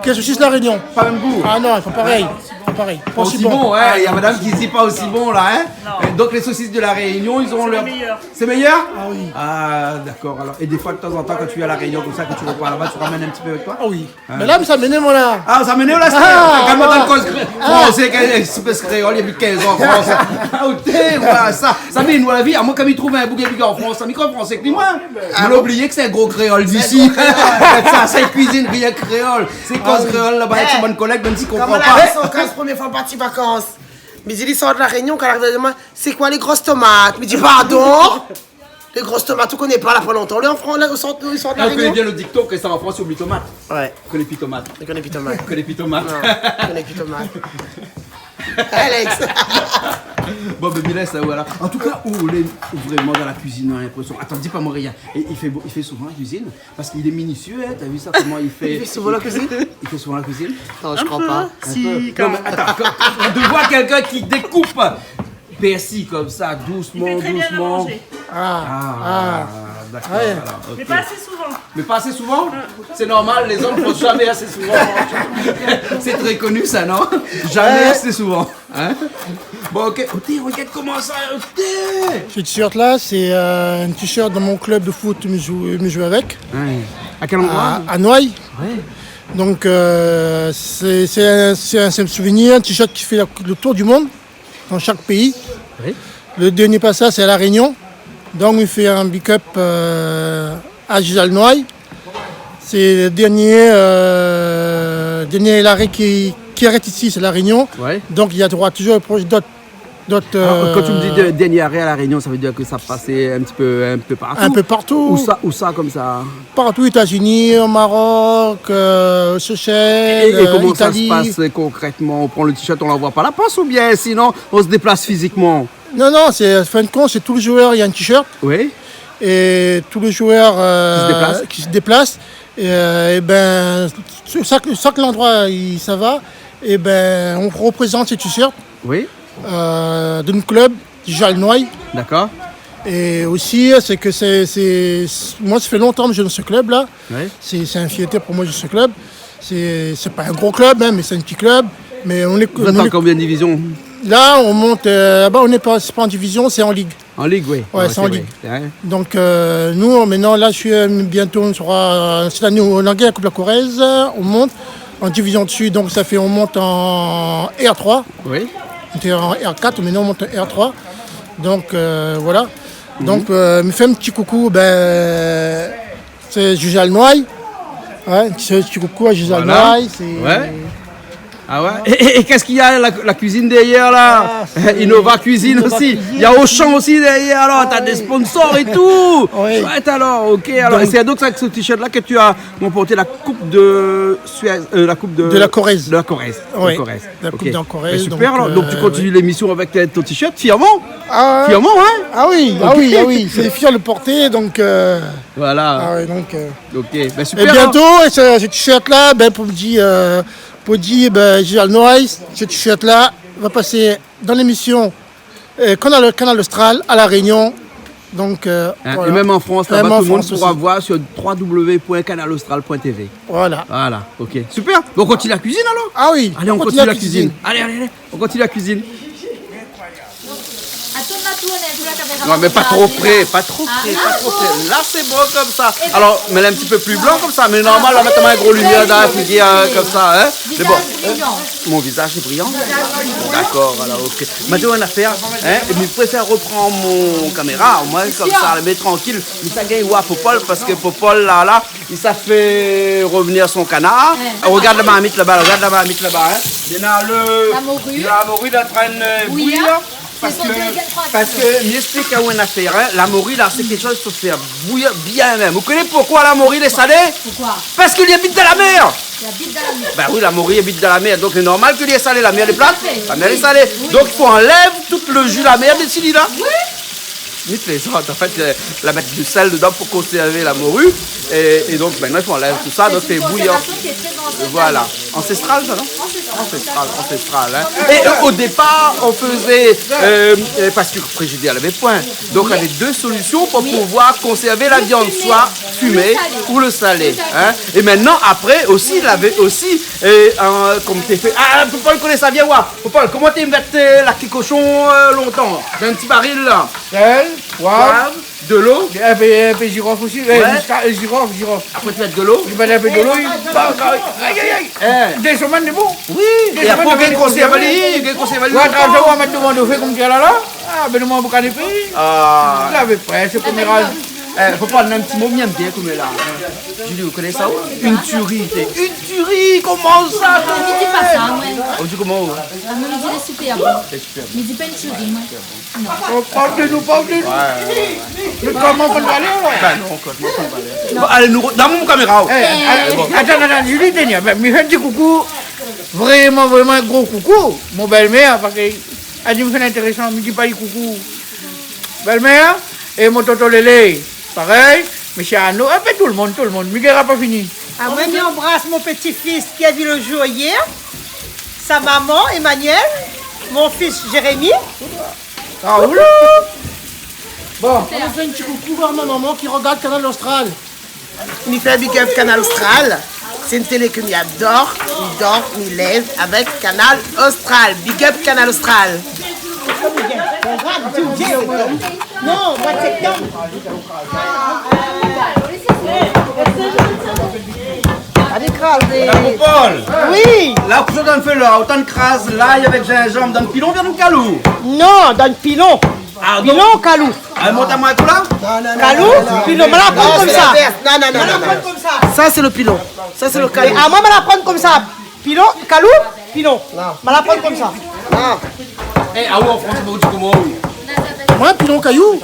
que saucisse La Réunion. Pas le même goût. Ah non, c'est pas pareil. C'est pas pareil. Pas aussi bon. Pas aussi bon, ouais. Ah, il y a madame qui dit pas aussi bon, là, hein. Non. Euh, donc les saucisses de La Réunion, ils ont leur... C'est les meilleures. C'est meilleur ? Ah oui. Ah, d'accord, alors. Et des fois, de temps en temps, quand tu es à La Réunion comme ça, que tu repars là-bas, tu ramènes un petit peu avec toi ? Ah oui. Hein. Mé la, mi sa amenn, moin, la. Ah, sa amenn la, sé... Ah, kalm aou, ouais. Koz kré-, ah. Fransé, ké-, éspès kréol, i abitan kinz an an Frans. Ah, oté, voilà, sa, sa, mé nou, la vi, amoin, kan mi trouv in boug i abitan an Frans, sa, mi kroi fransé ke li, moin. Ah bon ? Moin la oublié ke sé in gro kréol d'isi. Sé in gro kréol. Sa, sa, i kuizine rienk kréol. Sé koz kréol laba, avèk son bann kolèg, mèm si i konpran pa. Ah oui. Koman la vi son kaz, promié foi parti vakans. Mi di, li sort La Rényon, kan li ariv, li di amoin, « C'est quoi les grosses tomates ? » Mi di, « Pardon ? » Les grosses tomates, ou koné pa, la pa lontan, lé an Fran-, la, i sort, i sort La Rényon. Ah, ou koné bien le dikton ke sa an Frans, i oubli tomat. Ouais. Koné pi tomat. Koné pi tomat. Koné pi tomat. Non, koné pi tomat. Alex. Bon, ben, mi lès sa, voilà. En tout cas, ou lé vréman dan la kuizine, on a l'impression. Attends, di pa moin rien. Et il fait beau, il fait souvent la cuisine, parce qu'il est minutieux, hein, t'as vu ça, comment il fait. Il fait souvent la cuisine ? Il fait souvent la cuisine ? Non, je crois pas. Un peu. Un peu. Si, quand même. Non, mais attends, quand, quand on voit quelqu'un qui découpe persil comme ça, doucement, doucement. Il fait très bien à manger. Ah, ah, d'accord, ouais. Alors, ok. Mais pas assez souvent. Mais pas assez souvent ? Ah. C'est normal, les hommes font jamais assez souvent. C'est très connu, ça, non ? Jamais assez souvent, hein ? Bon, ok. Oté, regarde comment ça, oté. Ce t-shirt-là, c'est, euh, un t-shirt dans mon club de foot, mi zoué, mi zoué avec. Ouais. À quel endroit ? À, à Noailles. Ouais. Donc, euh, c'est, c'est un, c'est un, c'est un souvenir, un t-shirt qui fait la, le tour du monde. Dans chaque pays. Oui. Le dernier passage, c'est à La Réunion. Donc, on fait un big up, euh, à Gisèle Noailles. C'est le dernier, euh, dernier arrêt qui, qui arrête ici, c'est La Réunion. Ouais. Donc, il y a droit toujours pour d'autres, d'autres, euh... Alors, quand tu me dis de-, dernier arrêt à La Réunion, ça veut dire que ça passait un petit peu, un peu partout ? Un peu partout. Où ça, où ça, comme ça ? Partout, États-Unis, au Maroc, euh, Seychelles, euh, Italie. Et, et comment ça se passe, euh, concrètement ? On prend le t-shirt, on l'envoie par la poste ou bien sinon on se déplace physiquement ? Non, non, c'est, en fin de compte, c'est tous les joueurs, il y a un t-shirt. Oui. Et tous les joueurs, euh, qui se déplacent. Qui se déplacent. Et, euh, et ben, sur chaque, chaque endroit où ça va, et ben, on représente ce t-shirt. Oui. Euh, d'un club, Gisèle Noailles. D'accord. Et aussi, c'est que c'est, c'est, moi, ça fait longtemps que je suis dans ce club-là. Oui. C'est, c'est une fierté pour moi, de ce club. C'est, c'est pas un gros club, hein, mais c'est un petit club. Mais on est... Vous êtes en combien de division ? Là, on monte, euh, là-bas, on n'est pas, c'est pas en division, c'est en ligue. En ligue, oui. Ouais, c'est en ligue. Ouais, c'est vrai. Ouais. Donc, euh, nous, on, maintenant, là, je suis, euh, bientôt, on sera, euh, cette année, on a gagné la Coupe de la Corrèze, on monte en division dessus, donc ça fait, on monte en R trois. Oui. Té an R quatre, mintnan nou mont R trois. Donk, euh, voilà. Donk, euh, mi fé in ti koukou, bin, sé Juge Alnoy. Hein, sé in ti koukou à Juge Alnoy, sé... Ouais. Ah ouais. Et, et, et qu'est-ce qu'il y a, la, la cuisine derrière, là ? Ah, c'est Innova Cuisine aussi. Il y a Auchan aussi derrière, alors. Ah oui. T'as des sponsors et tout. Oui. Chouette, alors, ok. Alors, et c'est donc avec ce t-shirt-là que tu as remporté la coupe de Suez, euh, la coupe de... De la Corrèze. De la Corrèze. Oui. La Corrèze. La coupe de la Corrèze, donc, euh, super, alors. Donc, tu continues l'émission avec ton, ton t-shirt, fièrement. Ah, fièrement, hein ? Ah oui, ah oui, ah oui. C'est fier de le porter, donc, euh, voilà. Ah ouais, donc, euh, ok, ben, super, hein. Et bientôt, ce, ce t-shirt-là, ben, pou di, euh, pou di, ben, Juge Alnoy, ce t-shirt-là va passer dans l'émission, euh, Kanal, Kanal Austral à La Réunion. Donc, euh, voilà. Hein, et même en France, là-bas, tout le monde pourra voir sur trois W point canal austral point T V. Voilà. Voilà, ok. Super. Bon, on continue la cuisine, alors ? Ah oui, on continue la cuisine. Allez, on continue la cuisine. Allez, allez, allez. On continue la cuisine. Atann, la tourn pou la kaméra. Non, mais pas trop près, pas trop près, pas trop près. Ah, non. Là, c'est bon comme ça. Eh ben, alors, mets-le un petit peu plus blanc comme ça, mais normal, là, maintenant, gros lumière dans la figure, hein, comme ça, hein. C'est bon. Visage brillant. Mon visage est brillant ? Visage brillant. D'accord, voilà, ok. Maintenant, on a fait, hein, et mi préfère reprendre mon caméra, au moins, comme ça, mais tranquille. Mi sa gingn voir Popol, parce que Popol, là, là, il sa fait revenir son canard. Ouais. Regarde la marmite là-bas, regarde la marmite là-bas, hein. Il y a le, la morue. La morue est en train de bouillir. Bouillir. Parce que, parce que, mi explique aou in afèr, hein. La mori, la, sé kékshoz i fo fé bouyir bien mèm. Ou koné poukosa la mori lé salé ? Pourquoi ? Parce qu'il habite dans la mer. Il habite dans la mer. Ben oui, la mori i abit dan la mèr, donk lé normal ke li lé salé, la mèr lé plat, la mèr lé salé. Tout à fait. Oui. Donk i fo anlèv tout le ju la mèr dési li la. Oui. Mi plézant, an fèt, euh, la mèt du sèl dedan pou konsèrv la mori. É, é donk, mintnan, i fo anlèv tout sa, donk fé bouyir. C'est une conservation qui est très ancienne. Voilà. Ancestrale, ça, non ? Ancestrale, tout à fait. Ancestrale, ancestrale, hein. Et, euh, au départ, on faisait, euh, euh, parce que frigidaire, il y avait point. Donc, il y avait deux solutions pour pouvoir conserver la viande, soit fumée ou le salé, hein. Et maintenant, après aussi, il y avait aussi, euh, un, comme t'es fait, ah, Popol i koné sa, vien voir. Popol, koman té i mèt, euh, la ki koshon, euh, lontan, dan in ti baril la. Sèl, poiv, de lo. In pé, in pé jirof osi, euh, jiska, euh, jirof, jirof. Apré, ti mèt de lo. Ou mèt in pé de lo, i... Ay, ay, ay. Dé semèn, lé bon. Oui. Dé semèn, apré, ou gingn konsèrv ali, ou gingn konsèrv ali lontan. Ou mèt dovan dofé konm ti la la. Ah, ben, nou, mon boukané péi. Ah. Lavé près, sé koméra. Eh, fo pa, in ti mo, mi èm bien koméra. Julie, ou koné sa, ou ? Une tuerie, t'es une tuerie, koman sa ? Mi di pa sa, moin. Ou di koman, ou ? Ah, moin, mi di lé super bon. Lé super bon. Mi di pa une tuerie, moin. Non. Oh, parle de nous, parle de nous. Ouais, ouais, ouais, ouais. Mais comment on va aller, là ? Ben non, comment on va aller ? Bon, alé, nou, dan mon kaméra, oh. Eh, eh, atann, atann, Julie, tien, ben, mi fé in ti koukou, vréman, vréman in gro koukou, mon bèl-mèr, parske èl i di mi fé lintérésan, mi di pa li koukou. Bèl-mèr, é mon tonton Lélé, parèy, mésyé Arnaud, ah ben, tout le monde, tout le monde, mi gèt pa fini. Ah, moin, mi anbras mon petit-fils qui a vu le jour hier, sa maman, Emmanuel, mon fils Jérémy. Ah, oula. Bon, nou fé in ti koukou à ma maman qui regarde Kanal Austral. Mi fé big up Kanal Austral. Sé in télé ke mi ador. Mi dor, mi lèv avèk Kanal Austral. Big up Kanal Austral. Non, mois de septembre. Alé, krazé. Madame Popol. Oui. La, ou fé la, ou té kraz lay avèk zinzanm dan pilon oubien dan kalou ? Non, dan pilon. Ah, donk pilon, kalou. Ah, mont amoin in kou la ? Non, non, non, non, non. Kalou, pilon, ma la aprann konmsa. Non, non, non, non, non. Ma la aprann konmsa. Sa sé le pilon. Sa sé le kalou. Ah, moin, ma la aprann konmsa. Pilon, kalou, pilon. Non. Ma la aprann konmsa. Non. Eh, ah ouais, an fransé, ou di koman, oui ? Moin, pilon, kayou.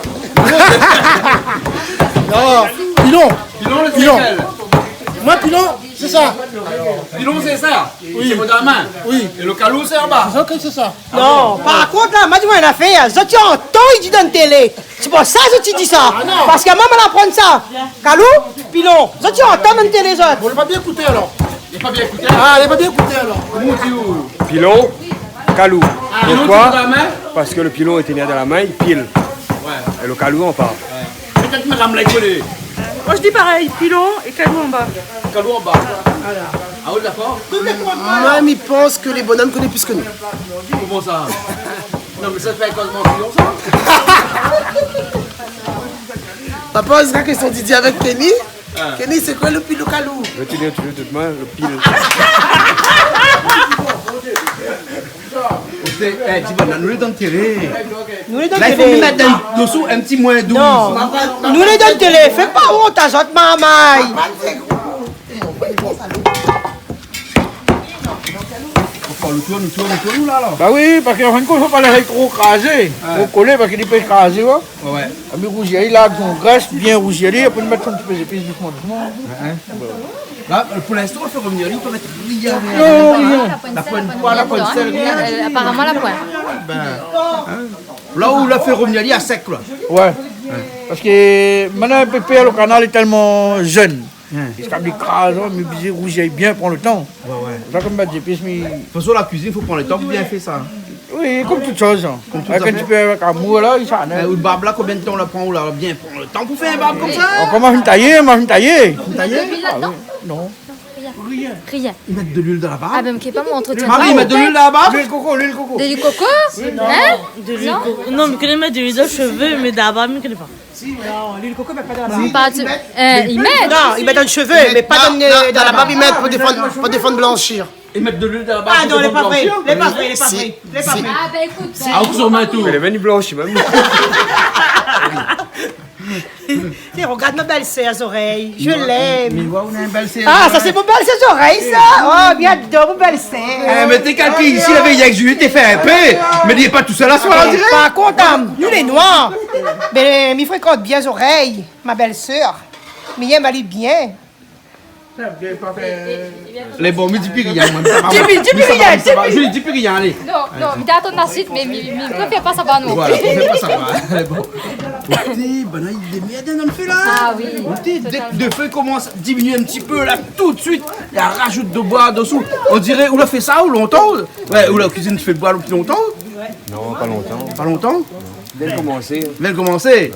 Non, pilon. Pilon, le pilon. Moin, pilon, sé sa. Pilon, sé sa. Oui. Sé mon dan la min. Oui. É le kalou, sé anba. Sé sa, sé sa. Non, par kont, la, ma di aou in afèr, zot i antann, i di dan télé. Sé pou sa zot i di sa. Ah non. Parske moin, ma la aprann sa. Kalou, pilon. Zot i antann dan télé, zot. Bon, lé pa bien ékouté, alor. Lé pa bien ékouté. Ah, lé pa bien ékouté, alor. Pilon, kalou. Ah, pilon, pilon dan la min ? Pourquoi ? Parce que le pilon était né dans la main, il pile. Ouais. Et le kalou, on parle. Ouais. Pétèt madam la i koné. Moin, mi di parèy, pilon é kalou anba. Kalou anba. Voilà. Ah oui, dakor. Moin, mi pans ke lé bonom i koné plis ke nou. Koman sa ? Non, mé sa, sé pa in kozman pilon, sa. Papa, sé la késtion Didier avèk Kenny. Ah. Kenny, sé koi le pilon kalou ? Retiens toujours de moi le pile. Sé, é, di banna, nou lé dan télé. Nou lé dan télé. La, i fo mèt dan, dosou in ti moin douz. Non. Nou lé dan télé, fé pa ont azot, marmay. Ankor, nou tourn, nou tourn, nou tourn, nou, la, la. Ba oui, parske an fin d'kont, fo pa lès tro krazé, tro kolé, parske li pé krazé, wé. Wé, wé. Ami rouzir ali la, son grès, bien rouzir ali, apré nou mèt in ti pé zépis dousman, dousman. Wé, wé. La, pou linstan, nou fé rovnir ali, nou pé mèt rien, rien. Non, rien. La poin d'poi, la poin d'sèl, rien. Euh, aparaman, la poin. Bin, in. La ou la fé rovnir ali a sèk, la. Wé. Wé. Parske mintnan, pépèr, lo kanal lé tèlman zèn. Wé. Ziska li kraz, in, mé oblizé rouzir bien, pran lo tan. Wé, wé. Sa, konm mi di, pi mi... De tout fason, la kuizine, fo pran lo tan pou bien fé sa. Oui, konm tout shoz, in. Konm tout zafèr. Avèk in ti pé avèk amour, la, sa, in. É, out barb la, konbien d'tan ou la pran, ou la bien pran lo tan pou fé in barb konmsa ? Oh, koman, mi tayé, moin, mi tayé. Ou tayé ? Ah oui, non. Rien. Rien. I mèt de luil dan la barb ? Ah bin, mi ké pa montr aou. Mari, i mèt de luil dan la barb ? Luil koko, luil koko. De luil koko ? In ? De luil koko. Non, mi koné mèt de luil dan shové, mé dan la barb, mi koné pa. Si, non, luil koko, mé pa dan la barb. Non, pa di, euh, i mèt. Non, i mèt dan shové, mé pa dan, euh, dan la barb, i mèt pou défann, pou défann blanshir. I mèt de luil dan la barb pou défann blanshir. Ah non, lé pa vré, lé pa vré, lé pa vré. Ah bin, ékout, ah, ou sou mèt tou. Mé lé vni blanshi mèm. Tiens, regarde ma belle-sœur, zorèy. Je l'aime. Mi voi ou néna in bèl-sèr. Ah, sa sé mon bèl-sèr, zorèy, sa. Oh, bien ador mon bèl-sèr. Eh, mé té kalkil isi, lavé yèk Juliette, té fé in pé. Mé li lé pa tousèl aswar, on diré. Par kont, in, nou lé noir. Bin, mi frékant bien zorèy, ma bèl-sèr. Mi yèm ali bien. Lé bon, mi di pi rien, moin, sa va. Di pi, di pi rien, di pi rien. Julie, di pi rien, alé. Non, non, mi té atann la suit, mé mi, mi préfèr pa savoir, non. Voilà, préfèr pa savoir, in. Lé bon. Oté, banna i démèrd dan lo fé, la. Ah oui, totalman. Oté, dèk lo fé i komans diminié in ti pé, la, tout suit, i razout do boi dosou. On diré, ou la fé sa, ou lontan ? Wé, ou la kuizine, ou fé boi dopi lontan ? Non, pa lontan. Pa lontan ? Vien komansé. Vien komansé.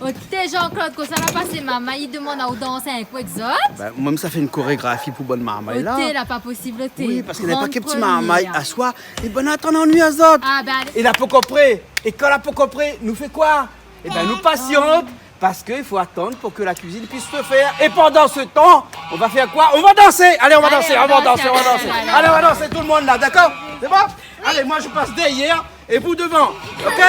Oté, Jean-Claude, koman sa la pasé, marmay i demann aou dans in kou èk zot. Bin, moin, sa fé in korégrafi pou bann marmay la. Oté, la pa posib, oté. Oui, parske néna pa kèk ti marmay aswar, é banna i atann an nou azot. Ah, bin, alé. É la pankor pré. É kan la pankor pré, nou fé koi ? É bin, nou pasiant. Parske i fo atann pou ke la kuizine i puis se fèr. É pandan se tan, on va fèr koi ? On va dansé. Alé, on va dansé, on va dansé, on va dansé. Alé, on va dansé, tout lo moun la, dakor ? Sé bon ? Alé, moin, mi pas dèryèr é vou dovan. OK ?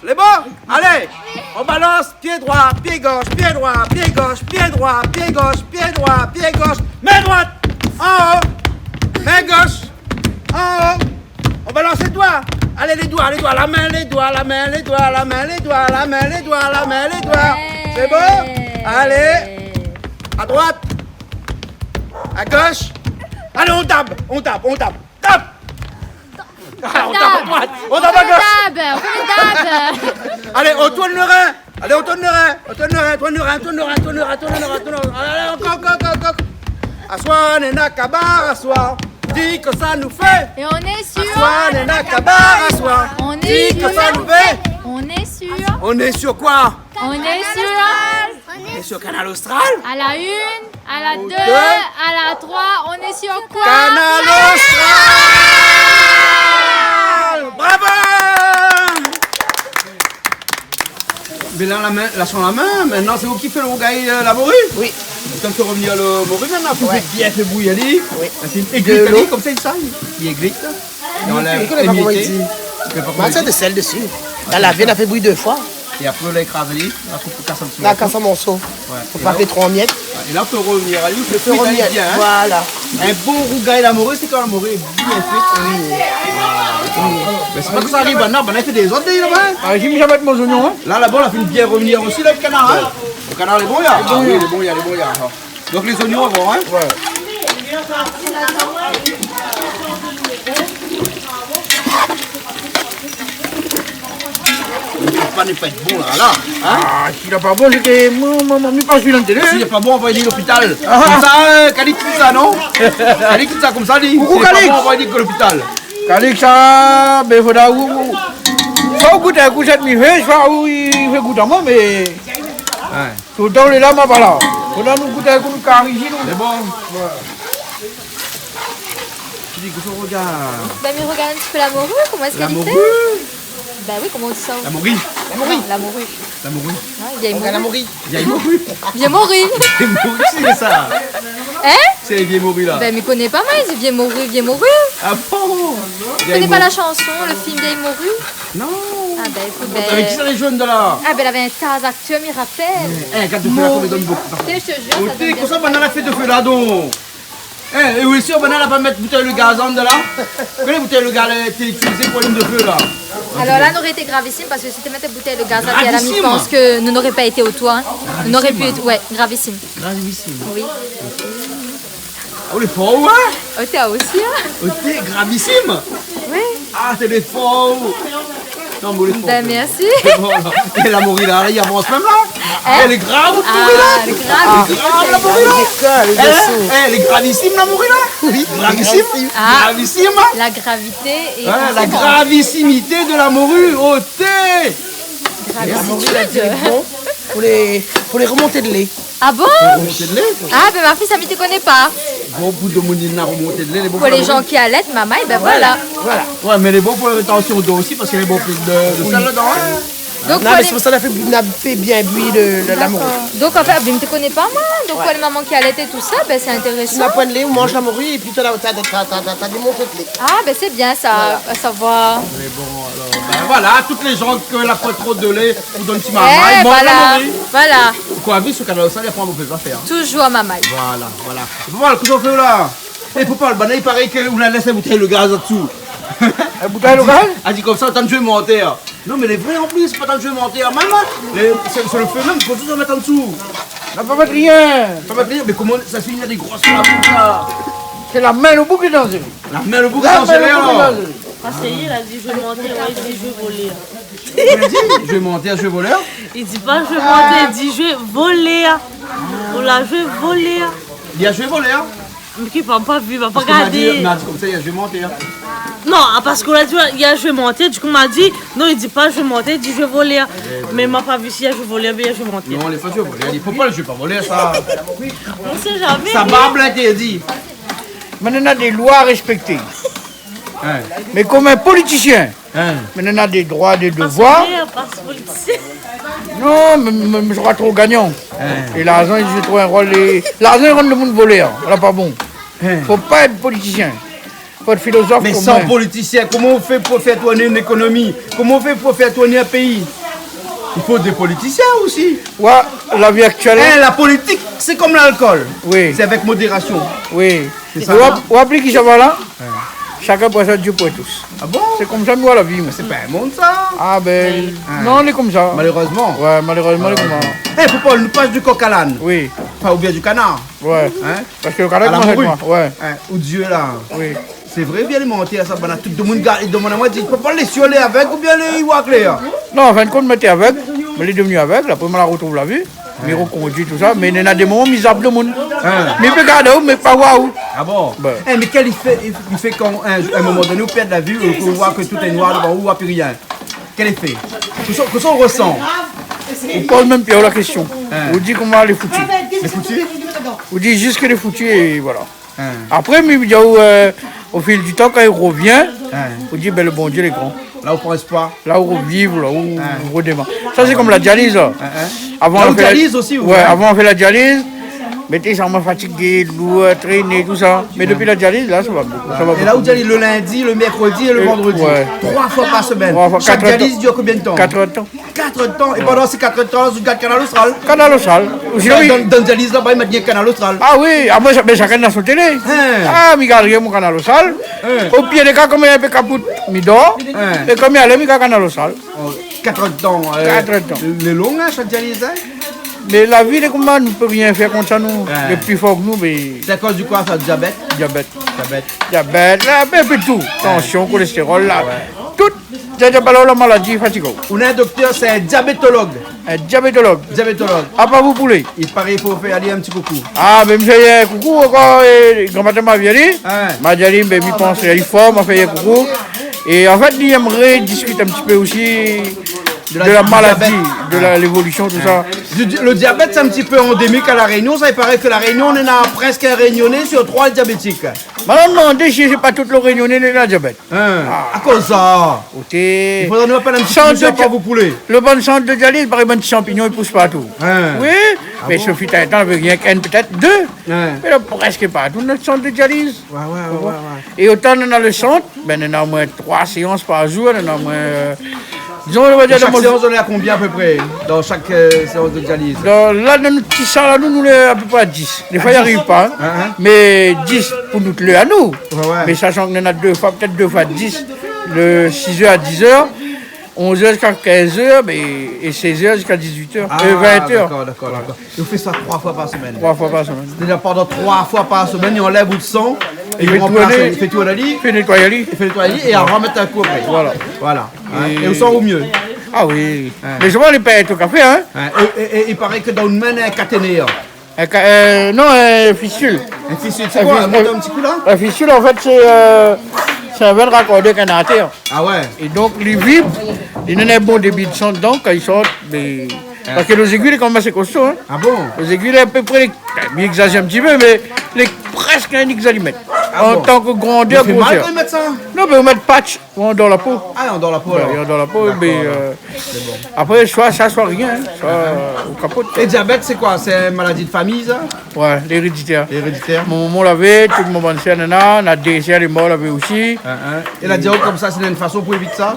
Lé bon ? Alé, on balans, pié droi, pié gosh, pié droi, pié gosh, pié droi, pié gosh, pié droi, pié gosh, min droit, an o, min gosh, an o. On balans lé doi. Alé, lé doi, lé doi, la min, lé doi, la min, lé doi, la min, lé doi, la min, lé doi, la min, lé doi. Sé bon ? Alé. A droit. A gosh. Alé, on dab, on dab, on dab. Dab. Ah, on dab a droit. On dab a gosh. Dab, on dab. Alé, on tourn lo rin. Alé, on tourn lo rin, on tourn lo rin, tourn lo rin, tourn lo rin, tourn lo rin, tourn lo rin, tourn lo rin. Alé, alé, ankor, ankor, ankor, ankor. Aswar néna kabar aswar. Di kosa nou fé. Et on est sur... Aswar néna kabar aswar. On est sur... Di kosa nou fé. On est sur... On est sur koi ? On est sur... On est sur Kanal Austral. À la une, à la deux, à la trois, on est sur quoi ? Kanal Austral. Bravo. Mé la, la min, la, san la min, mintnan, sé ou ki fé lo rougay, euh, la mori ? Oui. Ou fé rovnir lo mori mintnan, fo bien fé bouyir ali. Oui. Épi églit ali, konmsa, sa, li églit, la. É on lèv, é koman i di ? Mèt in pé d'sèl dési. La lavé, la fé bouyir dé foi. É apré, la ékraz ali, la koup, kas an morso. La kas an morso. Wé. Fo pa fé tro an mièt. É la, fo rovnir ali, fo kui ali bien, in. Voilà. In bon rougay la mori, sé kan la mori lé bien fé. Oui. Voilà. Mé sé pa sa, li, banna, banna i fé dézord, li, laba, in. Ah, mi sa mèt mon zoignon, in. La, laba, la fine bien rovnir osi, la, lo kanar, in. Lo kanar lé bon, la ? Ah oui, lé bon, la, lé bon, la. Donk, lé zoignon avan, in. Wé. Lo pa lé pa bon, la, la, in ? Ah, si lé pa bon, sé ke moin, moin, moin, mi pas su la télé, in. Si lé pa bon, anvoy ali lopital. Ah. Konmsa, euh, Calix i di sa, non ? Calix i di sa konmsa, li. Koukou, Calix. Si lé pa bon, anvoy ali lopital. Calix, sa, bin, fodra ou, ou, swa ou gout in kou sèt mi fé, swa ou i fé gout amoin, mé... Wé. Toultan lé la, moin pa la. Fodra nou gout in kou nout kari isi, nou. Lé bon. Wé. Ti di, kosa ou rogard ? Bin, mi rogard in ti pé la mori, koman èske li fé ? La mori ? Bin oui, koman i di sa ? La mori. La mori. Non, la mori. La mori. Ah, vièy mori. Vièy mori. Vièy mori. Vièy mori, sé sa ? Hein ? Sé vièy mori la. Ben, mi koné pa, moin, i di vièy mori, vièy mori. Ah bon ? Mi koné pa la shanson, le film Vièy mori. Non. Ah ben, ékout, ben... Avèk kisa lé jone la ? Ah ben, lavé in ta zaktèr, mi rapèl. Eh, gard lo fé la, konm i done bonpé. Té, mi jur, sa done bien. Oté, konmsa, banna la fé dofé la, donk. Eh, é oui, si banna la pa mèt boutèy lo gaz andan la ? Koné boutèy lo gaz la té itilizé pou alim dofé la ? Alor la, noré été gravisim, parske si té mèt boutèy lo gaz la, té la, mi pans ke nou noré pa été otour, hein. Gravisim. Nou noré pu été, ouais, gravisim. Gravisim. Oui. Ah, ou lé for, ou, hein ? Oté, ou osi, hein ? Oté, gravisim. Oui. Ah, té lé for. Non, mé lé for. Ben, mèrsi. Voilà. É la mori la, la, i avans mèm la. Hein ? Lé grav, la mori la. Ah, lé grav. Lé grav, la mori la. Lé kèr, lé vaisseau. Eh, lé gravisim, la mori la. Oui, gravisim. Gravisim. Ah. Gravisim, hein. La gravité et conséquence. La gravisimité de la mori, oté. La mori la, sé bon pou lé, pou lé remonté de lé. Ah bon ? Remonté de lé. Ah ben, ma fiy, sa mi té koné pa. Bon, pou domoun i na remonté de lé, lé bon pou la mori. Pou lé jan ki alèt, mamay, ben voilà. Voilà. Ouais, mé lé bon pou la rétansion d'lo osi, parske lé bon pou de, de sèl dedan, hein. Donk, non, mé sé pou sa la fé, la fé bien bui lo, lo, la mori. Dakor. Donk, anfin, ben, mi té koné pa, moin. Donk, pou lé manman ki alèt é tousa, ben, sé intérésan. Si ou na poin de lé, ou manz la mori, épi ou na, ou na, ou na, ou na, ou na dé remonté de lé. Ah ben, sé bien sa, a savoir. Mé bon, alor, ben voilà, tout lé jan ke la poin tro de lé, ou done ti mamay, manz la mori. Eh, voilà, voilà. Ou koné, vi, si Kanal Austral, i aprann bonpé zafèr, hein. Toujour mamay. Voilà, voilà. É pou parl, kosa ou fé la ? É pou parl, banna, i paré ke ou la lès in boutèy lo gaz an dsou. In boutèy lo gaz ? A di konmsa, tann zoué mantèr. Non, mé lé vré an plis, pa tann zoué mantèr. Mèm, hein, lé, sé, sé lo fé mèm, fo toujour mèt an dsou. Non, pa mèt rien. Pa mèt rien, mé koman sa, sé in gro flam konmsa ? Sé la min lo bout ki lé danzéré. La min lo bout ki lé danzéré, alor. La min lo bout ki lé danzéré. Parske li la di zoué mantèr, ouais, li di zoué volèr. Ou la di, zoué mantèr, zoué volèr ? Li di pa zoué mantèr, li di zoué volèr. Ou la zoué volèr. Li la zoué volèr ? Mé ki pa, pa vi, pa gardé. Parske ma di, ma di konmsa, li la zoué mantèr. Non, ah, parske ou la di, li la zoué mantèr, di kou ma di, non, li di pa zoué mantèr, li di zoué volèr. Mé ma pa vi si li la zoué volèr, oubien li la zoué mantèr. Non, li la pa zoué volèr, li fo pa zoué pa volèr, sa. On sait jamais. Sa bab la interdit. Mé nou na dé loi a respekté. Hein. Mé konm in politisien, hein, mé nou na dé droi, dé devoir. Pas volèr, pas politisien. Non, mé, mé, mé mi sra tro gagnan. Hein. É larzan i zoué tro in rol, é larzan i rann lo moun volèr, hein. Voilà, pa bon. Hein. Fo pa èt politisien. Fo èt filozof. Mé konm san politisien, koman ou fé pou fé tourn in ékonomi ? Koman ou fé pou fé tourn in péi ? I fo dé politisien osi. Ouais, la vi aktièl. Eh, la politik, sé konm lalkol. Oui. Sé avèk modérasion. Oui. Sé sa, hein ? Ou ap-, ou aplik sa va la ? Ouais. Chacun pour soi, Dieu pour tous. Ah bon ? Sé konmsa mi voi la vi, moin. Sé pa in mond, sa. Ah ben, non, lé konmsa. Malérèzman. Ouais, malérèzman, lé konmsa. Eh, Popol, nou pas di kok a lane. Oui. Anfin, oubien di kanar. Ouais. Hein ? Parske lo kanar i komansé avèk moin. Ouais. Hein, ou di la. Oui. Sé vré, vièy mantèr sa, banna, tout domoun i gard, i domann amoin, i di, Popol, lé sir lé avèg oubien lé, i voi klèr ? Non, an fin de kont, moin té avèg, mé lé devni avèg, apré moin la retrouv la vi, mi rekondui tousa, mé néna dé moman mi zap domoun. Hein. Mi pé gard aou, mé pa voir aou. Ah bon ? Ben. Eh, mé kèl éfé, éfé kan, in, in moman doné, ou pèrd la vi, ou, ou voi ke tout lé noir dovan ou, ou voi pi rien ? Kèl éfé ? Kosa, kosa ou resan ? Ou poz mèm pi aou la késtion. Hein. Ou di koman lé fouti. Lé fouti ? Ou di zis ke lé fouti é voilà. Hein. Apré, mi di aou, euh, o fil di tan, kan i revien, hein, ou di, ben, le Bondié lé gran. La ou pran èspoir. La ou reviv, la ou redémar. Sa sé konm la dializ, la. Hein, hein. La ou dializ osi, ou, ouais, hein, avan ou fé la dializ, mé té sa, moin fatigé, lour, tréné, tousa. Mé dopi la dializ, la, sa va bien. Sa va bien. É la ou dializ le lindi, le mèrkrodi é le vandrodi. Ouais. Troi foi par semèn. Troi foi, kat èr d'tan. Shak dializ i dir konbien d'tan ? Kat èr d'tan. Kat èr d'tan. É pandan sé kat èr d'tan, zot i gard Kanal Austral. Kanal Austral. Ou sinon, dan, dan, dan dializ laba, i mèt rienk Kanal Austral. Ah oui, ah, moin, mé shakinn na son télé. Hein. Ah, mi gard rienk mon Kanal Austral. Hein. O pir dé ka, konm in pé kapout, mi dor. Hein. É konm mi alé, mi gard Kanal Austral. Oh, kat èr d'tan, euh, kat èr d'tan. Lé long, hein, shak dializ, hein ? Mé la vi lé konmsa, nou pé rien fèr kont sa, nou. Hein. Lé pli for ke nou, mé... Sé akoz di koi, sa ? Diabèt ? Diabèt. Diabèt. Diabèt, la, in pé tout. Hein. Tansion, kolèstérol, la. Ouais. Tout. Sé, sé pa la, la maladi i fatig aou. Ou néna in doktèr, sé in diabétolog. In diabétolog. Diabétolog. A pa vou poulé. I paré fo fé ali in ti koukou. Ah, ben, mi fé in koukou ankor, é, gran matin, ma vi ali. Hein. Ma di ali, ben, mi pans ali for, ma fé in koukou. É an fèt, li èmré diskit in ti pé osi. de la, de la maladi, diabèt, de la, lévolision, tousa. Hein. Du di-, le diabète, c'est un petit peu endémique à La Réunion. Ça, il paraît que La Réunion, on en a presque un Réunionnais sur trois diabétiques. Madam, non, dé, sé pa tout le Rényoné néna diabèt. Hein. Ah. Akoz sa ? Oté. Il faudra nous appeler un petit peu, San de dia-, pa vou poulé. Le bann sant de dializ, parèy bann ti sanpignon, i pous partou. Hein. Oui, mé sofi tan, navé rienk inn, pétèt dé. Hein. Mé la, prèsk partou, nout sant de dializ. Ouais, ouais, ouais, ouais, ouais. É otan nou néna le sant, bin, nou néna omoin troi séans par zour, nou néna omoin, euh, dizon, nou va dir, dan mon... Chaque séance, on est à combien à peu près dans chaque, euh, séance de dialyse ? Dan, la, dan nout ti sal la, nou, nou lé apépré a dis. Défoi, i ariv pa, hein. Hein, hein. Mé dis pou nout lèr anou. Ouais, ouais. Mé sashan ke nou néna dé foi, pétèt dé foi dis, de sizèr a dizèr, onzèr ziska kinzèr, mé, é sèzèr ziska dizuitèr, euh, vintèr. Ah, d'accord, d'accord, d'accord. Voilà. É ou fé sa troi foi par semèn. Troi foi par semèn. C'est-à-dire, pandan troi foi par semèn, i anlèv out san, é i fé tourn ali, i fé nétoy ali, i fé nétoy ali, é i armèt in kou apré. Voilà. Voilà. Hein. É ou san ou myé ? Ah oui. Hein. Mé souvan, lé pa tout à fait, hein. Hein. É, é, é i paré ke dan out min, néna in katénèr. In ka-, euh, non, in fisil. In fisil, sé koi ? Mont in ti kou la. In fisil, an fèt, sé, euh, sé in vèr rakordé k'in atèr. Ah ouais. É donk, li vib, li néna in bon débi de san dedan, kan i sort, mé Parske lo zégui lé kanmèm asé kosto, hein. Ah bon ? Lo zégui lé apépré, bin, mi égzazèr in ti pé, mé lé prèsk in égzalimèt. Ah bon ? An tan ke grandèr, grosèr. Mé i fé mal kan i mèt sa ? Non, mé i mèt patch, i andor la po. Ah, i andor la po, alor. Bin, i andor la po, mé, euh, apré, soi sa, soi rien, hein. Soi, euh, ou kapot. É diabèt, sé koi ? Sé in maladi de famiy, sa ? Ouais, léréditèr. Léréditèr. Mon momon lavé, tout mon bann sèr néna, néna dé sèr lé mor lavé osi. Hein, hein. É la di aou konmsa, sé in fason pou évit sa ?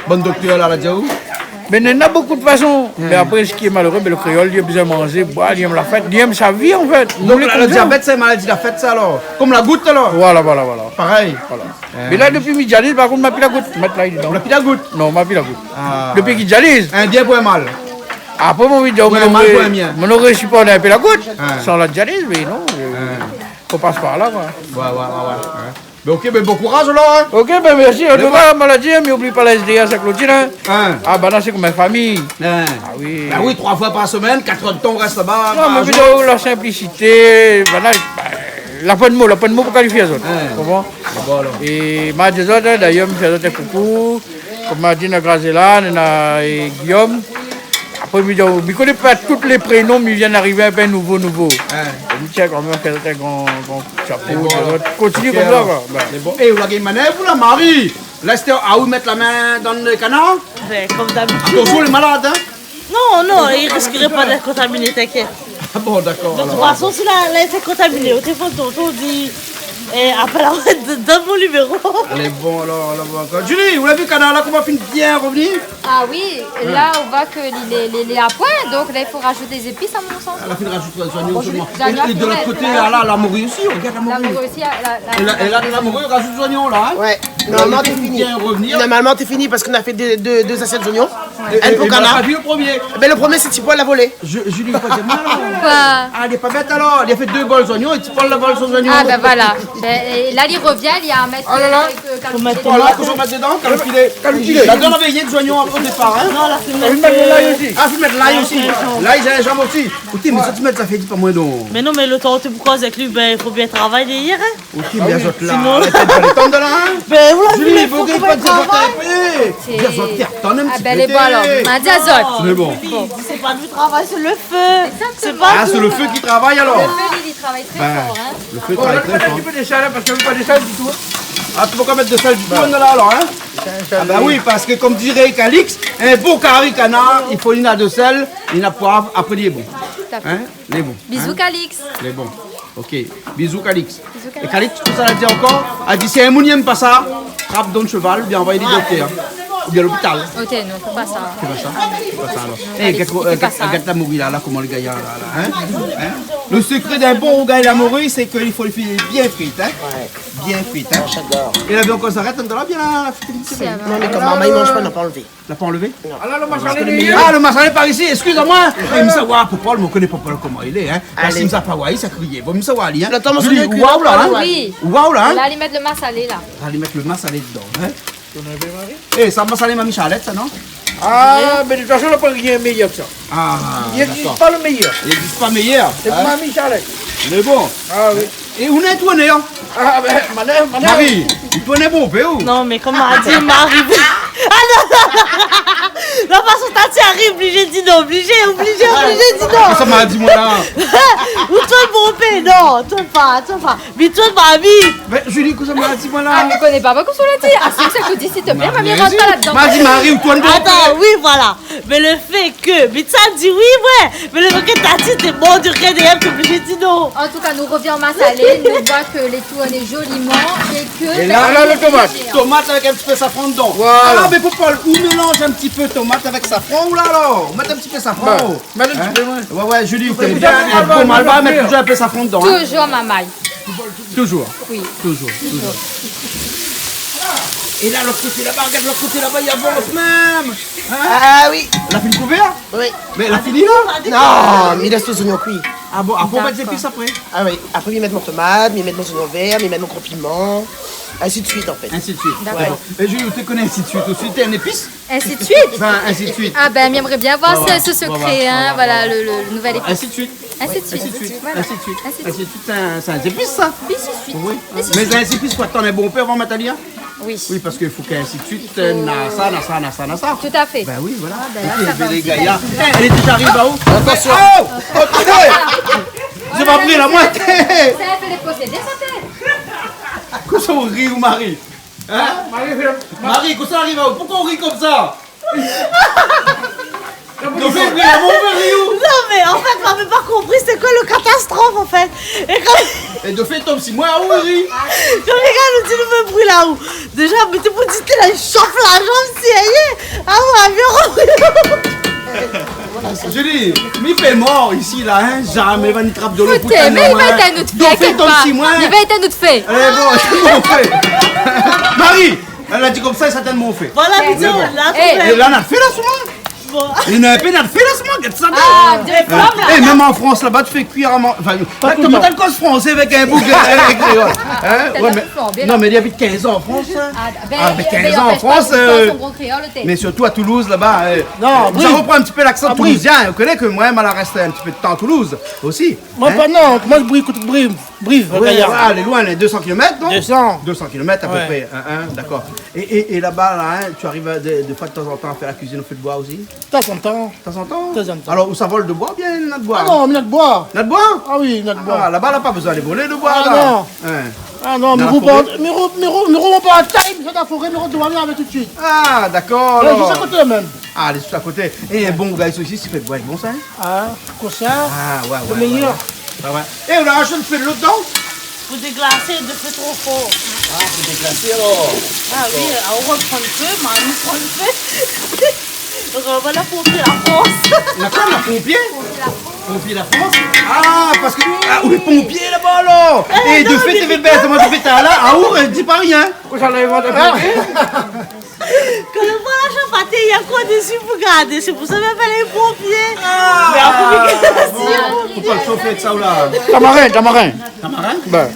Bann doktèr la, la di aou ? Bin, néna bonpé de fason. Hmm. Mé apré, sak lé maléré, bin, lo kréol, li èm bien manzé, boir, li èm la fèt, li èm sa vi, an fèt. Donk, la, lo diabèt, sé in maladi la fèt, sa, alor ? Konm la gout, alor ? Voilà, voilà, voilà. Parèy. Voilà. Mé la, dopi mi dializ, par kont, ma pi la gout. Mèt la, li lé dedan. Ou la pi la gout ? Non, ma pi la gout. Ah. Dopi ki dializ. In bien pou in mal. Apré, mon vi, pou in mal, pou in bien. Mon noré siport in pé la gout, san la dializ, mé non, euh, fo pas par la, koi. Ouais, ouais, ouais, ouais. Bin, ok, bin, bon kouraz, alor, hein. Ok, bin, mèrsi. An tou ka, maladi, hein, mi oubli pa la S D S avèk Claudine, hein. Hein. Ah, banna, sé konm in famiy. Hein. Ah oui. Bin oui, troi foi par semèn, katr èr de tan, ou rès laba, par zour. Non, mé vidéo, la sinplisité, banna, bin, la poin de mo, la poin de mo pou kalifié azot. Hein. Ou konpran ? Bon, alor. É ma di azot, hein, dayèr, mi fé azot in koukou. Konm ma di, néna Graziella, néna, é Guillaume. Apré, mi di, mi koné pa tout lé prénon, mi vien arivé in pé nouvo, nouvo. Hein. É mi tien kanmèm fé in gran, gran shapo, lé bon, alor. Kontinié konmsa, koi. Bin. Lé bon. É, ou la gingn manèv, ou la, Marie ? Lès aou mèt la min dan lo kanar. Bin, konm dabitid, hein. Atansion, lé malad, hein. Non, non, i risk pa d'èt kontaminé, t'inquiète. Ah bon, d'accord, alors. De toute façon, si la, la été contaminé, au téléphone, tonton di, eh, apèl amoin, donn mon niméro. Lé bon, alor, alor, bon, ankor. Julie, ou la vi kanar la, koman fine bien revni ? Ah oui, la, ou voi ke li, li, li, li lé a poin, donk la, i fo razout dé zépis, a mon sans. Ah, la fine razout zoignon solman. Zoignon, é, é de lot koté, la, la, la mori osi, rogard la mori. La mori osi, la, la, é la, é la, la mori, razout zoignon, la, hein. Ouais. Normalman, té fini. Normalman, té fini parske nou la fé dé, dé, dé zasièt zoignon. Inn pou kanar. Mé la pa vi lo promié. Bin, lo promié, sé ti poil la volé. Julie, ou pa di amoin, alor. Koi ? Ah, lé pa bèt, alor. Li la fé dé bol zoignon é ti poil la vol son zoignon. Ah, bin voilà. Bin, é la, li revien, li la mèt, euh, kalfilé. Fo mèt tomat. Voilà, kosa ou mèt dedan, kalfilé. Kalfilé. La, nou lavé rienk zoignon o dépar, hein. Non, la fine mèt lay osi. Ah, fine mèt lay osi. Lay, zinzanm osi. Oté, mé sa, ti mèt sa fé, di pa moin, donk. Mé non, mé lo tan ou té pou koz avèk li, bin, i fo bien travay dèrièr, hein. Oté, mé azot la, sinon, la tèt dan lé tann la, hein. Bin, ou la vi, Julie, fo koman i travay. Di azot, té atann in ti pé. Ah bin, lé bon, alor. Ma di azot. Mé bon. Julie, sé pa nou travay, sé lo fé. Exactement. Sé pa nou. Ah, sé lo fé ki travay, alor. Lo fé, li, li travay trè for, hein. Bin, lo fé travay trè for. Bon, la, nou va mèt in ti pé de sèl, la, parske nou mèt pa de sèl ditou, hein. Atouka, nou va mèt de sèl ditou, hein. Ah bin oui, parske konm diré Calix, in bon kari kanar, i fo néna de sèl, néna poiv, apré li lé bon. Tout à fait. Hein ? Lé bon. Bizou, hein ? Calix. Lé bon. Ok. Bizou, Calix. Bizou, Calix. É Calix, kosa la di ankor ? La di, si in moun i èm pa sa, trap, donn shoval, oubien anvoy ali doktèr, oubien lopital. Ok, non, fé pa sa. Fé pa sa. Fé pa sa, alor. Calix, fé pa sa. Eh, gard, euh, gard la mori la, la, koman lé gayar la, la, hein ? Hein ? Lo sekré d'in bon rougay la mori, sé ke i fo li fé bien frit, hein ? Ouais. Bien frit, hein ? J'adore. É la viann kan sa rès, ou la bien la frit in ti pé. Non, mé konm momon i manz pa, nou la pa anlvé. La pa anlvé ? Non. Ah, lo masalé par isi, eskiz amoin. É, mi sa oir Popol, mi koné Popol koman li lé, hein. Alé. Parske mi sa pa oir, sa krié. Bon, mi sa oir ali, hein. Lo tan, mon Julie, ou oir la, hein. Oui. Ou oir la, hein. La, li mèt lo masalé, la. La, li mèt lo masalé dedan, hein. Eh, sa masalé Mami Charlette, sa, non ? Ah, mé de tout fason, la pa rien méyèr ke sa. Ah, d'accord. I égzis pa lo méyèr. I égzis pa méyèr, hein. Sé Mami Charlette. Mé bon. Ah oui. É ou néna tourné, hein ? Ah, bin, manèv, manèv. Marie, ou tourn bonpé, ou ? Non, mé konm ma di, ma arivé. Ah non, non, non. La fason Tati ariv, oblizé di non, oblizé, oblizé, oblizé di non. Kosa ma di, moin, la ? Ou tourn bonpé, non, tourn pa, tourn pa. Mi tourn pa, mi. Mé Julie, kosa ma di, moin, la ? Ah, mi koné pa, moin, kosa ou la di. Ah, si, sa ou di, s'il te plaît, ma mi rant pa ladan. Ma di, Marie, ou tourn bonpé. Attends, oui, voilà. Mé le fé ke, mi sa di oui, ouais. Mé le fé ke Tati té mor de rèd é èl té oblizé di non. An tou ka, nou rovien an masalé, nou voi ke lé tourné zoliman é ke... É la, la, lo tomat. Tomat avèk in ti pé safran dedan. Voilà. Ah, mé Popol, ou mélanz in ti pé tomat avèk safran, ou la, alor ? Ou mèt in ti pé safran, ou. Mèt in ti pé, ouais. Ouais, ouais, Julie, ou koné bien, in bon malbar, mèt touzour in pé safran dedan, hein. Touzour marmay. Touzour. Oui. Touzour, touzour. É la, lot koté laba, rogard lot koté laba, i avans mèm. Hein ? Ah oui. La fine kouvèr ? Oui. Mé la fini, la ? Non, mi lès lo zoignon kui. Ah bon, apré, ou mèt zépis apré ? D'accord. Ah oui, apré, mi mèt mon tomat, mi mèt mon zoignon vèr, mi mèt mon gro piman, ainsi de suite, en fait. Ainsi de suite. D'accord. D'accord. É Julie, ou té koné ainsi de suite osi, ou té in épis ? Ainsi de suite. Ben, ainsi de suite. Ah ben, mi émré bien voir se, se sekré, hein, voilà, le, le, le nouvel épis. Ainsi de suite. Ainsi de suite. Ainsi de suite. Voilà. Ainsi de suite. Ainsi de suite. Ainsi de suite, sé in, sé in zépis, sa. Ainsi de suite. Oui. Ainsi de suite. Mé in zépis, fo atann in bonpé avan mèt ali, hein ? Oui. Oui, parske i fo ke ainsi de suite, euh, na sa, na sa, na sa, na sa. Tout à fait. Ben oui, voilà. Ah ben la, sa va osi. Lé gayar. Eh, lé déza arivé, aou ? Attention. Oh, oh, tenez. Sé pa vré, la moitié. Sa i fé lé posédé, sa, té. Kosa ou ri, ou, Marie ? Hein ? Marie, kosa i ariv aou ? Poukoi ou ri konmsa ? Dofé, ou ri, ou ri, ou ? Non, mé an fèt, moin la pa konpri sé koi lo katastrof, an fèt. É kan... É dofé, tonm si moin, ou ri. Kan lé gars nou di nou fé bri la, ou. Déza, mé té pou di, té la, i shof la janm, si, ayi. Ah ouais, avion. Julie, mi fé mor isi la, hein, zamé va ni trap dolo pou tinn amoin. Fout, mé li va étinn nout fé, dofé, tonm si moin. Li va étinn nout fé. Alé, bon, sé mon fé. Marie, èl la di konmsa, sa étinn mon fé. Voilà, mé bon. É la, na fé la, soumoun. Bon. Néna in pé, na fé la, soumoun, gèt sa. Ah, de flanm, la. É mèm an Frans, laba, ou fé kui a man-, anfin, pa tout lo moun. Koman ou koz fransé avèk in boug, euh, kréol ? Hein ? Ouais, mé, non, mé li abit kinz an an Frans, hein. Ah, ben, ben, an fèt, son gro kréol, té. Mé sirtou a Toulouse, laba, euh, ou sa ropran in ti pé laksan toulouzien. Ou koné ke moin, ma la rès in ti pé de tan a Toulouse osi. Moin, pa, non, moin, Brive, koté Brive, Brive, Gayar. Ouais, lé loin, lé dé san kilomèt, non ? Dé san. Dé san kilomèt a pé pré, hein, hein, dakor. É, é, é laba, la, hein, ou ariv a dé, défoi, de tan zan tan, a fé la kuizine o fé de boi osi ? Tanzantan. Tanzantan ? Tanzantan. Alor, ou sa vol de boi oubien na de boi ? Ah non, na de boi. Na de boi ? Ah oui, na de boi. Ah, laba, la pa bezoin alé volé de boi, la. Ah non. Hein. Ah non, mé ou pa, mé ou, mé ou, mé ou pa tay, mé sa dan la foré, mé ou doi alé avèk tout suit. Ah, dakor, alor. Ouais, zis a koté mèm. Ah, lé zis a koté. É in bon rougay sosis, i fé de boi, lé bon, sa, hein ? Ah, konmsa, lo méyèr. Ah, ouais, ouais, ouais. Ah ouais. É, ou la razout in pé dolo dedan ? Pou déglasé, dofé tro for. Ah, pou déglasé, alor. Ah oui, ou ropran in pé, ma nou pran in pé. Donk, euh, voilà, pompié la Frans. Na koi, la pompié ? Pompié la Frans. Pompié la Frans ? Ah, parske, ah, ou lé pompié laba, alor. Eh, non, mé... É dofé, té fé bèz, moin, té fé ta la, ah, ou, èl di pa rien. Kosa la invant, pompié ? Kan nou voi la shanpaté, i a koi dési pou gardé ? Sé pou sa mi apèl in pompié. Ah. Mé apré, mi gingn... Fo pa shof avèk sa, ou la. Tamarin, tamarin. Tamarin ? Ben.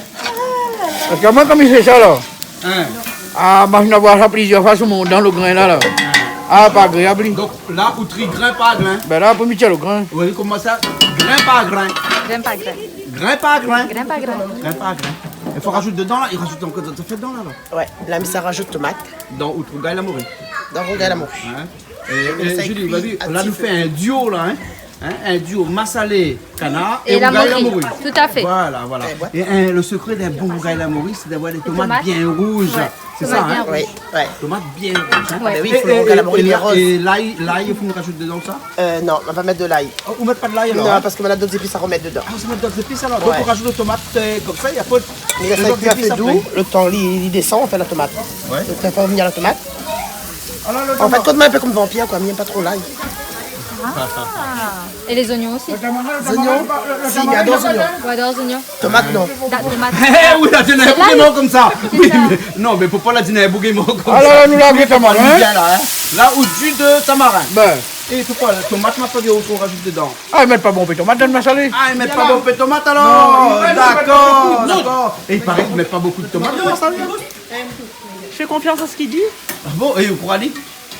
Parske moin, kan mi fé sa, la. Hein. Ah, moin la voi sa plizièr foi, sou mon dan, lo grin la, la. Hein. Ah, pa agréab, li. Donk la, ou tri grin par grin. Ben la, apré mi tir lo grin. Oui, koman sa ? Grin par grin. Grin par grin. Grin par grin. Grin par grin. Grin par grin. I fo razout dedan, la. I razout ankor, sa fé dedan, la, la. Ouais, la, mi sa razout tomat. Dan out rougay la mori. Dan rougay la mori. Hein ? É, é sa, Julie, i kui a ti fé. La, nou fé in duo, la, hein ? Hein ? In duo masalé kanar é rougay la mori. É la mori. Tout à fait. Voilà, voilà. Ouais, ouais. É, hein, lo sekré d'in bon rougay la mori, sé d'avoir dé tomat bien rouz. Tomat bien rouz. Sé sa, hein ? Ouais, ouais. Tomat bien rouz, hein ? Ouais. Ben oui, i fo rougay la mori bien rouz. É, é, é la, é lay, lay, i fo razout dedan sa ? Euh, non, nou va pa mèt de lay. Oh, ou mèt pa de lay, alor, hein ? Non, parske nou na dot zépis a romèt dedan. Ah, ou mèt dot zépis, alor. Ouais. Donk, ou razout tomat, euh, konmsa, é apré, é dot zépis apré. Mé la fé kui in pé dolo, lo tan li, li désann, ou fé la tomat. Ouais. Donk, ou fé revenir la tomat. An fèt, koté moin, in pé konm vanpir, koi, mi èm pa tro lay. Ah. É lé zoignon osi ? Zoignon ? Si, mi ador zoignon. Ou ador zoignon ? Tomat, non. Da, tomat. Eh oui, la di in boug i mank konmsa. Sé sa. Oui, mé, non, mé pou pa la di in boug i mank konmsa. Ah la, la, nou la gèt tamarin. Bien la, hein. La, ou di de tamarin. Ben. É sé koi, la tomat, ma pa vi ou razout dedan ? Ah, i mèt pa bonpé tomat dan lo masalé. Ah, i mèt pa bonpé tomat, alor. Non, i mèt pa bonpé tomat. Dakor, dakor. É i paré k'i mèt pa bonpé tomat dan lo masalé. Fé konfians a sak i di. Ah bon, é ou kroi ali ?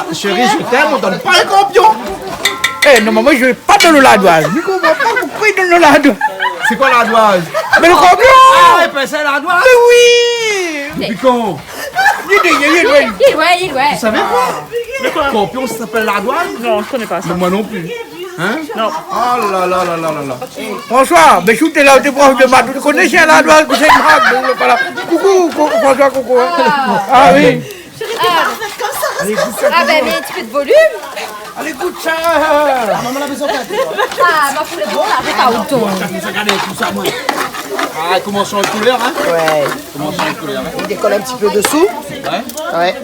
Voilà, chérie, je t'aime, on donne pas les corpions. Eh, normalman, mi vé pa donn lardoiz. Mi konpran pa poukosa i donn lardoiz. C'est quoi l'ardoise ? Mé lo korpion. Ah, i apèl sa l'ardoise ? Mé oui. Depuis quand ? Li lé, li lé, li lé. Li lé, li lé. Vous savez quoi ? De quoi ? Corpion, ça s'appelle l'ardoise ? Non, je connais pas ça. Mais moi non plus. Hein ? Non. Oh là là là là là là. François, mé si ou té la, ou té prof de math, ou té koné si in lardoiz, ou sé in mak, ou lé pa la. Coucou, cou-, François, coucou, hein. Ah oui. Chérie, t'es parfaite comme ça, reste comme ça. Ah, ben, mets un petit peu de volume. Allez, gout sa. Ah, maman, la bezoin de toi. Ah, ma poule, bon, la, arèt, a otan. Regardez tout ça, moi. Ah, koman i sanz koulèr, hein ? Ouais. Koman i sanz koulèr, hein ? Mi dékol in ti pé désou. Ouais. Ouais.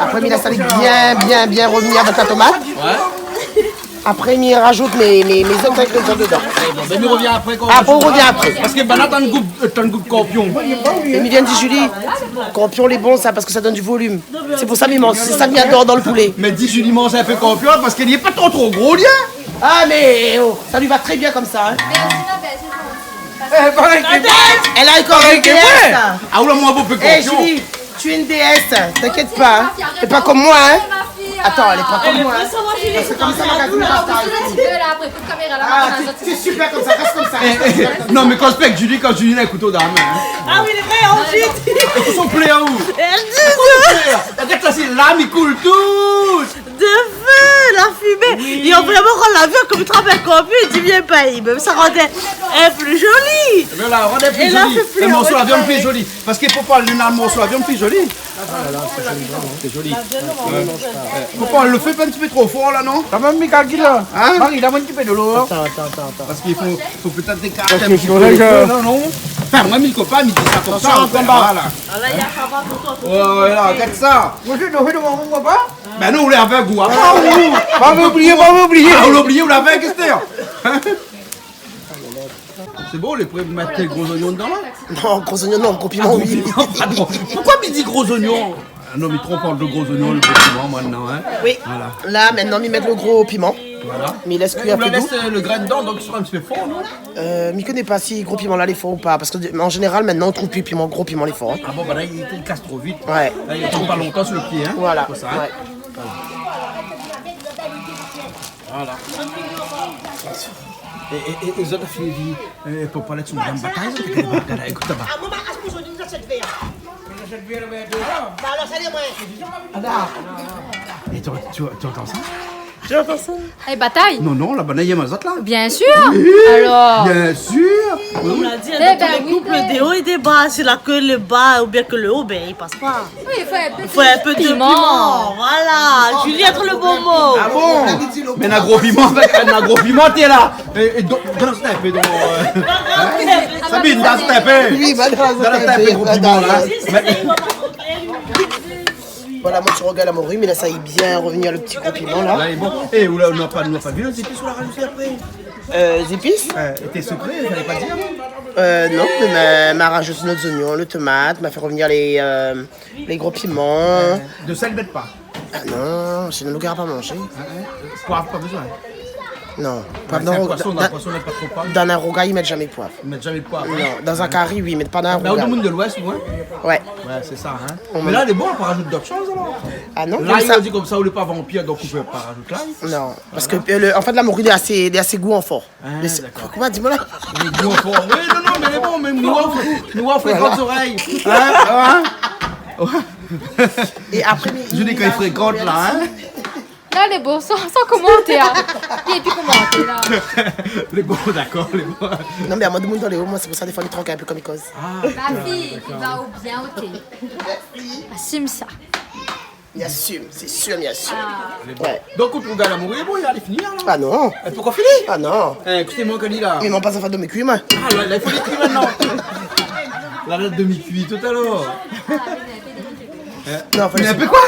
Apré, mi lès ali bien, bien, bien revenir avèk la tomat. Ouais. Apré, mi rajout mé, mé, mé zot ingrédian dedan. Bon, ben, nou revien apré, kan... Apré, nou revien apré. Parske banna, tann gou, euh, tann gou korpion. É mi vien di Julie, korpion lé bon sa, parske sa i donn du volume. Sé pou sa mi manz, sé sa mi ador dan lo poulé. Mé di Julie manz in pé korpion, parske li lé pa tro, tro gro, li, hein. Ah, mé, oh, sa li va trè bien konmsa, hein. Eh, parèy ke moin. Elle a encore une D S. Ah, ou la, moin, bon, pé... Eh, korpion. Julie, tu es une déesse, t'inquiète pas, hein. T'es pas comme moi, hein. Attends, elle est pas comme moi, hein. Parce que comme ça, ma copine va s'arrêter. Ah, t'es, t'es super comme ça, reste comme ça, reste comme ça. Eh, eh, non, mé kan ou èsplik Julie, kan Julie la in kouto dan la min, hein. Ah oui, lé vré, ansuit. Son plé, hein, ou ? Elle dit... Plé, hein. Arèt sa, sé larm i koul tout. De fé, la fimé. Oui. Li la vréman rann la viann, kom li trap in korpion, li di bien pa, li mèm sa rann ali pli zoli. Voilà, rann ali pli zoli. É la fé pli... In morso la viann pli zoli. Parske fo pa, lé in morso la viann pli zoli. Ah, la, la, sé zoli, sé zoli. Ouais. Fo pa, lo fé lé in ti pé tro for la, non ? Kan mèm, mi kalkil la. Hein ? Mari, done amoin in ti pé dolo, hein. Attends, attends, attends, attends. Parske i fo, fo pétèt ékart in ti pé lo fé, non, non ? Anfin, moin, mi koné pa, mi di sa konmsa, anfin, voilà. Ah, la, i a pa... Ouais, ouais, la, gard sa. Moin, mi fé dolo, moin, moin, pa. Ben non, ou lé avèg, ou. Ah, ou... Pa oublié, pa oublié. Ah, ou la oublié, ou lé avèg, èstèr. Sé bon, lé pré mèt gro zoignon dedan la ? Non, gro zoignon non, gro piman, oui. Ah, gro piman, pardon. Poukoué mi di gro zoignon ? Ah non, mi tronp ant lo gro zoignon, lo gro piman, moin, non, hein. Oui. Voilà. La, mintnan, mi mèt lo gro piman. Voilà. Mi lès kui in pé dou. Ou la lès, euh, lo grin dedan, donk i sra in ti pé for, non ? Euh, mi koné pa si gro piman la lé for ou pa, parske de, an zénéral, mintnan, ou trouv pi piman, gro piman lé for, hein. Ah bon, ben la, i, i kas tro vit. Ouais. La, i tien pa lontan su lo pié, hein. Voilà. Konmsa, hein. Ouais. Voilà. É, é, é, é zot la fine vi, euh, pou palé de son gran batay, zot, ékout laba. Zordi nou ashèt vèr. Nou ashèt vèr, vèr déor. Ba alor, sa lé moin. Ada. É tu, tu, tu antann sa ? Tu antann sa ? Eh, batay. Non, non, la banna i yèm azot la. Bien sûr. Oui, alor. Bien sûr. Konm la di, eh dan ben, tout lé oui, koup, oui, dé o é dé ba, si la ke lé ba oubien ke lé o, ben i pas pa. Oui, i fo in pé de piman. I fo in pé de piman, voilà. Julie a trouvé le bon mot. Ah bon ? Mé na gro piman, avèk na gro piman, t'es là. É, é donk, dans in pé, donk, euh, hein ? Sabine, dans in pé. Oui, va dans in pé, gro piman la. Mé voilà, mon ti rougay la mori, mé la sa i bien revenir le ti gro piman la. La lé bon. Eh, ou la, nou la pa, nou la pa vi lé zépis ou la rajouté apré. Euh, zépis ? Euh, été secret, fallait pas dire. Euh, non, mé ma, ma rajout nout zoignon, le tomat, ma fé revenir lé, euh, lé gro piman. Euh, de sel, mèt pa. Ah non, sinon nou gingn pa manzé. Hein, hein. Poiv, pa bezoin. Non, poiv, ouais, dan, sé in poison, dan, dan in poison i mèt pa tro poiv. Dan in rougay i mèt zamé poiv. I mèt zamé poiv, hein. Non, dan in kari oui, mé pa dan in rougay. Mé ou, domoun de l'Ouest, ouais. Ouais. Ouais, sé sa, hein. Mé la lé bon, ou pa rajout dot shoz alor. Ah non, la, konmsa i di konmsa ou lé pa vanpir, donk ou pé pa rajout lay. Non, parske, euh, le, an fèt, la mori lé asé, lé asé gou an for. Ah, dakor. Mé sé, koman, di amoin la ? Lé gou an for. Oui, non, non, mé lé bon, mé nou, nou, nou frékant zorèy. Voilà. Hein ? Hein ? Ouais. É apré, mé Julie, kan i frékant la, hein ? La lé bon, san, san komantèr. Épi komantèr la. Lé bon, dakor, lé bon. Non, mé amoin, domoun dan lé o, moin, sé pou sa, défoi, mi tronk in pé kan mi koz. Ah, ma fiy, dakor. I va o bien, OK. Asim sa. Mi asim, sé sir, mi asim. Ah. Ouais. Donk, ou trouv la mori, bon, lé fini la ? Ah non. É poukoué fini ? Ah non. Eh, ékout amoin, kan li la. Mé mon pa sa fé demi-kui, moin. Ah, la, la, i fo demi-kui mintnan. La, la, demi-kui talèr. Non, fo... Mé in pé koi ?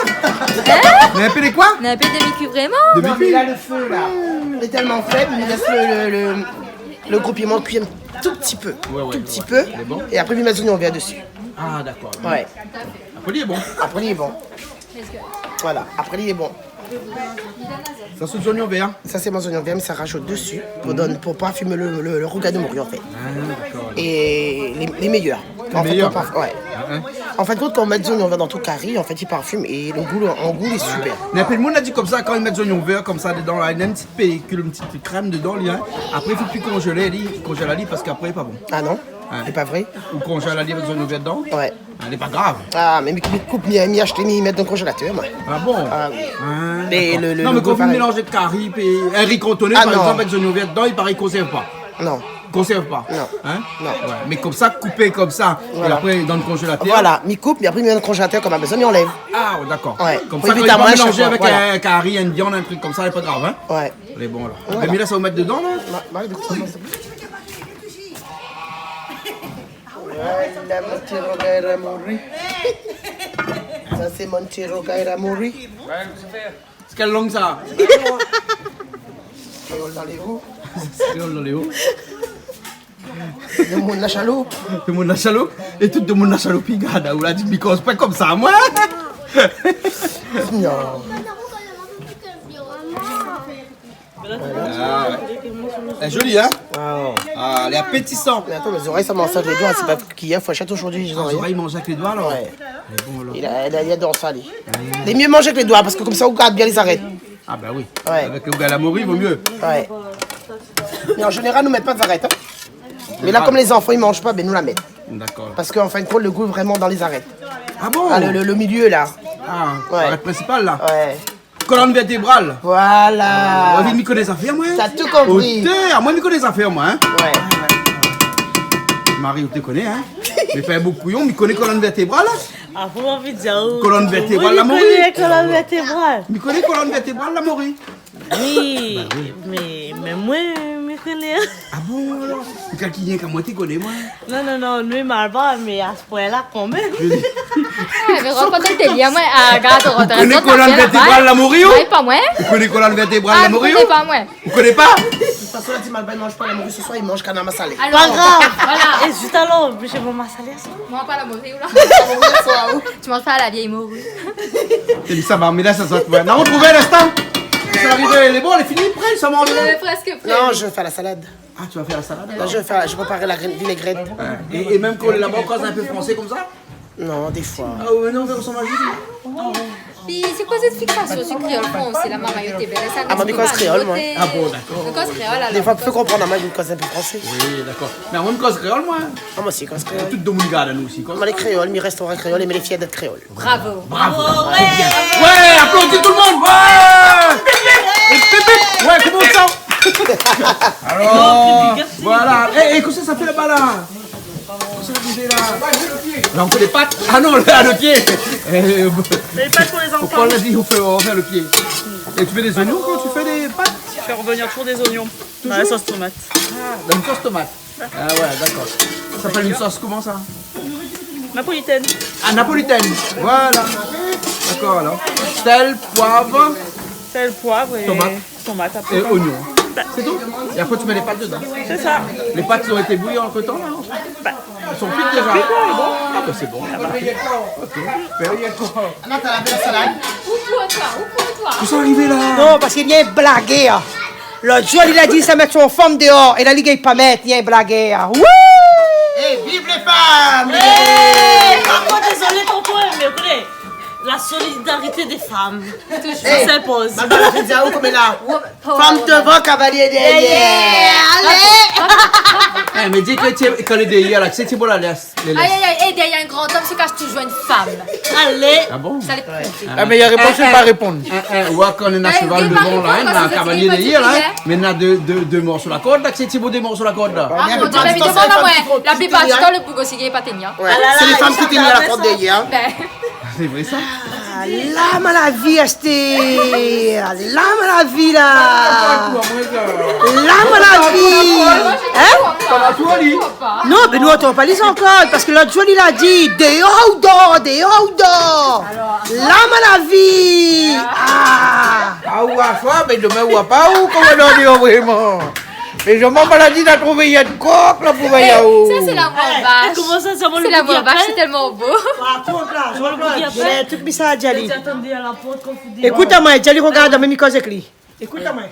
Hein ? Mé in pé de koi ? Mé in pé demi-kui vréman. Non, mé la, le fé la lé tèlman fèb, mi lès le, le, le, le gro piman kui in tout ti pé. Ouais, ouais, tout ti pé. Lé bon. É apré, mi mèt zoignon vèr dési. Ah, dakor. Ouais. Apré, lé bon. Apré, lé bon. Voilà, apré, lé bon. Sa sé zoignon vèr. Sa sé mon zoignon vèr, mi sa rajout dési pou donn, pou parfim le, le, le rougay de mori, an fèt. Ah, dakor. É lé, lé méyèr. Lé méyèr. An fèt, pou parf-, ouais. Hein, hein. An fin de kont, kan ou mèt zoignon vèr dan out kari, an fèt, i parfim é le gou, an gou, lé super. Mé in pé d'moun la di konmsa, kan i mèt zoignon vèr konmsa dedan la, néna in ti pélkil, in ti krèm dedan, li, hein. Apré, i fo pi konzélé, li, konzèl ali, parske apré, lé pa bon. Ah non ? Hein. Lé pa vré ? Ou konzèl ali avèk zoignon vèr dedan ? Ouais. Ah, lé pa grav. Ah, mé mi, mi koup, mi, mi ashté, mi mèt dan konzélatèr, moin. Ah bon ? Ah oui. Ah, dakor. Mé le, le, non, le mé gou, kan ou parèy, mélanz kari, pi in ri kantoné, par égzanp, avèk zoignon vèr dedan, i parèy i konsèrv pa. Non. Konsèrv pa. Non. Hein ? Non. Ouais. Mé konmsa, koupé konmsa, é apré, dan le konzélatèr. Voilà. Voilà, mi koup, mé apré, mi mèt dan le konzélatèr, kan ma bezoin, mi anlèv. Ah, dakor. Ouais. Konmsa, pou évit kan i va mélanzé avèk in kari, in viann, in trik konmsa, lé pa grav, hein ? Ouais. Lé bon, la. Voilà. Mé la, sa ou mèt dedan, la ? Ma, ma, de tout fason, sé bon. Voilà, mon ti rougay la mori. Sa sé mon ti rougay la mori. Sé kèl lang sa ? Kréol dan lé o. Kréol dan lé o. Demoun la Chaloup. Demoun la Chaloup. É tout demoun la Chaloup i gard, ou la di, mi koz pa konmsa, moin. Non. Ah, ouais. Lé zoli, hein ? Ah, ouais. Ah, lé apétisan. Mé atann, mé zorèy, sa i manz sa lé doi, sé pa kiyèr, fourshèt zordi, zorèy. Ah, zorèy i manz avèk lé doi, alor ? Ouais. Lé bon, alor. Li la, li la, li ador sa, li. Ah. Lé myé manzé avèk lé doi, parske konmsa, ou gard bien lé zarèt. Ah, ba oui. Ouais. Avèk le rougay la mori, vo myé. Ouais. Mé an zénéral, nou mèt pa de zarèt, hein. Mé la, konm lé zanfan i manz pa, ben, nou la mèt. Dakor. Parske, an fin de kont, le gou lé vréman dan lé zarèt. Ah bon ? Ah, le, le, le milié, la. Ah, ouais. Zarèt prinsipal, la. Ouais. Kolonn vèrtébral. Voilà. Ah, oui, mi koné zafèr, moin. T'as tout compris. Otèr, moin, mi koné zafèr, moin, hein. Ouais. Mari, ou té koné, hein. Mé pa in boug kouyon, mi koné kolonn vèrtébral, hein. Ah, koman ou vé dir, oh, kolonn vèrtébral la mori. Ou koné kolonn vèrtébral ? Mi koné kolonn vèrtébral la mori. Oui, ba oui. Mé, mé moin, mi koné. Ah bon, alor ? Kèl ki vien, kan moin té koné, moin. Non, non, non, nou lé malbar, mé a se poin-la, kanmèm. Je dis. Ah, mé rakonm in délir, moin. Ah, gard, ou koné kolonn vèrtébral la mori, ou ? Ouais, pa moin. Ou koné kolonn vèrtébral la mori, ou ? Ah, mi koné pa, moin. Ou koné pa ? De tout fason, la di Malbar i manz pa la mori se soir, i manz kana masalé. Alor, pa grav. Voilà. É zis alor, mi manz masalé aswar. Moin pa la mori, ou la. Ou manz pa la vièy mori. Té di sa va, mé la, sa sort, ouais. Non, ou trouv linstan. Sa arivé, lé bon, lé fini, pré, sa manz. Euh, presque prêt. Non, je vais faire la salade. Ah, tu vas faire la salade, alors ? Là, je vais faire, je vais préparer la grin-, vinaigrette. Ouais. É, é mèm kan ou lé laba, ou koz in pé fransé konmsa ? Non, des fois. Ah ouais, non, mé ou sa manz vit. Pi sé koi sèt fiksasion si kréol fransé la, momon, yo té bèl, sa. Ah, moin, mi koz kréol, moin. Ah bon, dakor. Mi koz kréol, alor. Défoi, pou fé konprann amoin, mi koz in pé fransé. Oui, dakor. Mé amoin, mi koz kréol, moin. Ah, moin osi, mi koz kréol. É tout domoun i gard anou osi, koz. Moin lé kréol, mi rèstera kréol é mi lé fièr d'èt kréol. Bravo. Bravo. Bravo. Très bien. Ouais, applaudis tout le monde. Ouais. Bip, bip, bip. Ouais, koman sa ? Alors, voilà. Eh, eh, kosa sa fé laba la ? Kosa sa fé la ? La, on fait des pâtes. Ah non, le, ah, le pied. Eh, les pâtes pour les enfants. Pourquoi on a dit on fait, on fait le pied ? Et tu mets des oignons quand tu fais des pâtes ? Je fais revenir toujours des oignons dans la sauce tomate. Ah, dans une sauce tomate. Ah ouais, d'accord. Ça s'appelle une sauce comment, ça ? Napolitaine. Ah, napolitaine. Voilà. D'accord, alors. Sel, poivre. Sel, poivre et tomate. Tomate, après, et oignon. C'est tout ? Et après, tu mets les pâtes dedans. C'est ça. Les pâtes, ils ont été bouillies entre-temps, là, en fait ? Bah, elles sont cuites déjà. Cuites, ouais, bon. Ah, bah, c'est bon. Ok. Super. Attends, t'as la belle salade ? Ou pou toi, ou pou toi. Kosa i ariv la ? Non, parske li lé in blagèr. Lot zour, li la di sa mèt son fanm déor, é la, li gingn pa mèt, li lé in blagèr. Wouh ! Eh, vive les femmes ! Eh, par contre, désolé pour toi, mais écoutez, la solidarité des femmes, ça s'impose. Baba la fé di aou koméla. Fanm dovan, kavalié dèrièr. Alé ! Eh, mé di ke ti, kan lé dèrièr la, ti sé, ti bo la lès. Aïe, aïe, aïe, et derrière un grand homme se cache toujours une femme. Allez. Ah bon ? Sa lé konpli. Ah, mé i a réponn, sé pa réponn. Eh, eh, ouais, kan néna shoval dovan la, néna kavalié dèrièr la, mé néna dé, dé, dé mor su la kord la, sé ti bo dé mor su la kord la. Ah mon Dieu, mé évidaman, la plipar di tan, lo boug osi i gingn pa tenir. Ouais. Ah là là, sé lé fanm ki tien la kord dèrièr. Ben. Sé vré sa ? Ah, la malavi, asté. La malavi, la. La malavi. Hein ? Non, mé nou antann pa lé ankor, parske lot zour, li la di, déor ou dor, déor ou dor. La malavi. Ah. Ah, ou a foi, mé domin ou a pa, ou koman i di, vréman. Mé zoman, maladi, la trouvé, i a de kok la pou vèy aou. Sa sé lamour vash. Koman sa, sa va, lo boug i apèl ? Sé lamour vash, sé tèlman bo. Par kont la, Jean-Claude, tout mi sa Djali. Ékout amoin, Djali, regard, mèm mi koz èk li. Ékout amoin.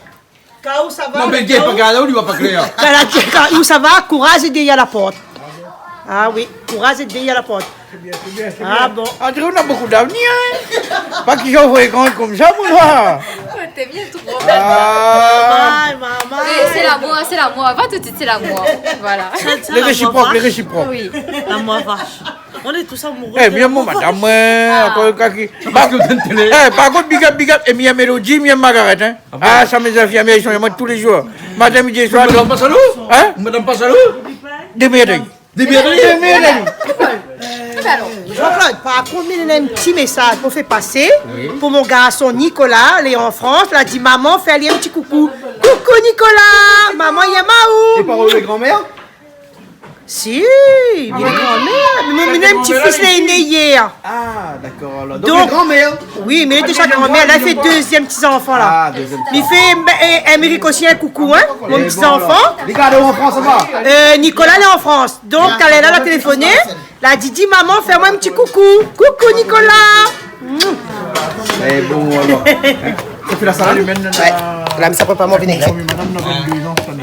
Ka ou sa va ? Non, mé gèt, pa gard, ou i voi pa klèr. Ka la di, ka ou sa va, kouraz lé dèrièr la port. Ah oui, kouraz lé dèrièr la port. Sé bien, sé bien, sé bien. Ah bon. André, ou na bokou d'avenir, hein. Pa ki jan ou frékant konmsa, mon gars. T'es bien trop. Ah. Aïe, maman. Eh, sé lamour, sé lamour. Va tout de suite, sé lamour. Voilà. Sé, sé lamour, hein. Lé résiprok, lé résiprok. Oui. Lamour vash. On est tous amoureux de lamour vash. Eh, bien, mon madam, ouais, ankor in kaki. Parske ou donn télé. Eh, par kont, big up, big up, é mi yèm Mélodie, mi yèm Margaret, hein. Ah bon ? Ah, sa, mé zanfan, mi yèm amoin tou lé zour. Matin, midi, soir. Madam pa salou ? Hein ? Madam pa salou ? Démèrdé. Démèrdé. Démèrdé. Jean-Claude, par kont, mi néna in ti mésaz pou fé pasé pou mon garson Nicolas, lé an Frans, la di, momon, fé ali in ti koukou. Koukou Nicolas, momon i yèm aou. É pa ou lé granmèr ? Si, mi lé granmèr. Mé mon, mon ti fis la lé né yèr. Ah, dakor, alor. Donk, donk, granmèr. Oui, mé li lé déza granmèr. La, li fé dézièm ti zanfan, la. Ah, dézièm ti zanfan. Mi fé, eh, Émeric osi in koukou, hein, mon ti zanfan. Eh bon, alor. Li gard an Frans, sa va ? Euh, Nicolas lé an Frans. Donk, kan la téléfoné, la di, di momon, fé amoin in ti koukou. Koukou, Nicolas. Mm. Eh bon, alor. Sa fé la salad ? Ouais. La, mi sa prépar mon vinaigrette.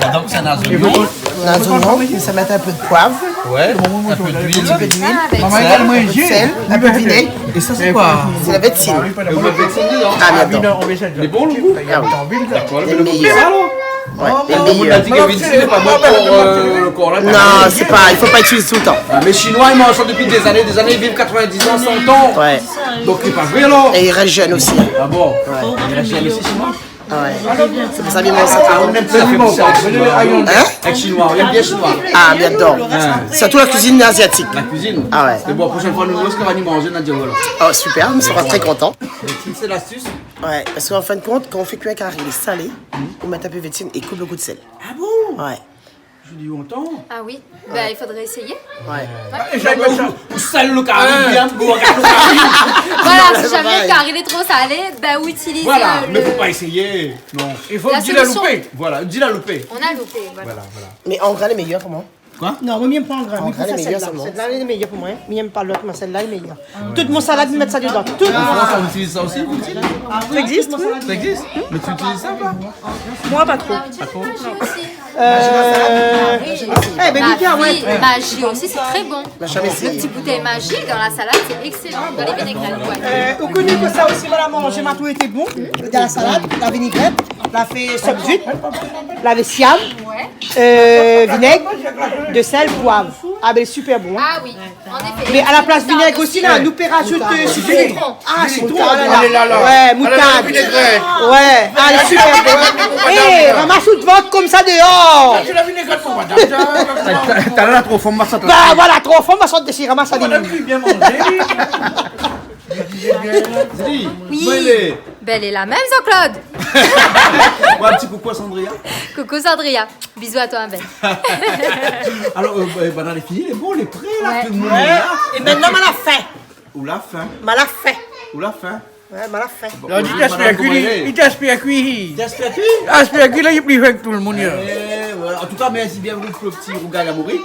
Ah, donk, sa na zoignon. Na zoignon, mi sa mèt in pé de poiv. Ouais, in pé d'luil. In pé d'luil. Sèl. In pé de vinèg. É sa, sé koi ? Sé la vétsine. É ou mèt vétsine dedan ? Ah, mé atann. Lé bon, lo gou ? Ah oui. Dakor, lé méyèr. Sa, alor ? Ouais, lé méyèr. Tout domoun la di ke vétsine lé pa bon pou, euh, lo kor, la. Non, sé pa, i fo pa itiliz toultan. Ah, mé Shinoi, i manz sa dopi dé zané, dé zané, i viv katrevin-diz an, san an. Ouais. Donk, lé pa vré, alor. É i rès jenn osi. Ah bon ? Ouais. I rès jenn osi, Shinoi ? Ah ouais. Sé pou sa, mi manz sa. Ah, ou èm sa, fé sa, Shinoi. Hein ? Èk Shinoi, ou èm bien Shinoi. Ah, mi ador. Hein. Sirtou la kuizine aziatik. La kuizine. Ah ouais. Mé bon, proshèn foi nou, ousa nou va manzé, nou va dir, voilà. Oh, super, mi sera très content. Vétsine, sé lastis. Ouais, parske an fin de kont, kan ou fé kui in kari, lé salé, ou mèt in pé vétsine é koup lo gou de sèl. Ah bon ? Ouais. Je dis, on entend. Ah oui, ben, il faudrait essayer. Ouais. Ouais. Ah, é zamé ou, ou sèl lo kari, bien, ou rogard lo kari. Voilà, si zamé lo kari lé tro salé, ben, ou itiliz, euh, lo... Voilà, mé fo pa éséyé, non. La solution. I fo di la loupé. Voilà, di la loupé. On a loupé, voilà. Voilà, voilà. Mé an grin lé méyèr, koman ? Koi ? Non, moin, mi yèm pa an grin. An grin lé méyèr, sèlman. Sèt-la lé méyèr pou moin, hein. Mi yèm pa lot, mé sèt-la lé méyèr. Tout mon salad, mi mèt sa dedan. Tout mon salad. An Frans, on utilise ça aussi, vous utilisez ? Ah oui, tout mon salad. Ça existe ? Mais tu utilises ça ou pas ? Moin, pa tro. Pa tro ? Non. Euh, eh ben, Magie dans la salade. Ah oui, mais c'est eh ben, Magie, Nicolas, ouais. Magie aussi, c'est très bon. La jamais essayé. Le petit bouteille Magie dans la salade, c'est excellent. Dans les vinaigrettes, ouais. Euh, ou koné ke sa osi, madam, manzé matou lété bon. Dans la salade, la vinaigrette, la fé sop d'zuit, la fé siam, euh, vinèg, de sèl, poiv. Ah ben, super bon, hein. Ah oui. An éfé. Mé a la plas vinèg osi, la, nou pé razout, euh, sitron. Sitron. Ah, sitron, alé la. Alé la. Ouais, moutard. Alé, vinèg. Ouais, alé, super bon. Eh, ramas out vant konmsa déor. Talèr la tro fanm, ma sat. Bah voilà, tro fanm, ma sat dési, ramas ali. Madam ki bien manzé. Di, oui. Bèl é la mèm, Jean-Claude. Ouais, in ti koukou à Sandria. Coucou Sandria. Bisous à toi, Ben. Alor, euh, bah, bann la fini, lé bon, lé pré la, tout le monde lé la. É mintnan, ma la fin. Ou la fin. Ma la fin. Ou la fin. Ouais, ma la fin. Bon, la di, ou, tèst madam, koman i lé ? Li tèst kui. Tèst kui ? Tèst kui, la, li lé pli fin ke tout le monde, la. Eh, voilà. An tou ka, mèrsi bien pou le ti rougay la mori.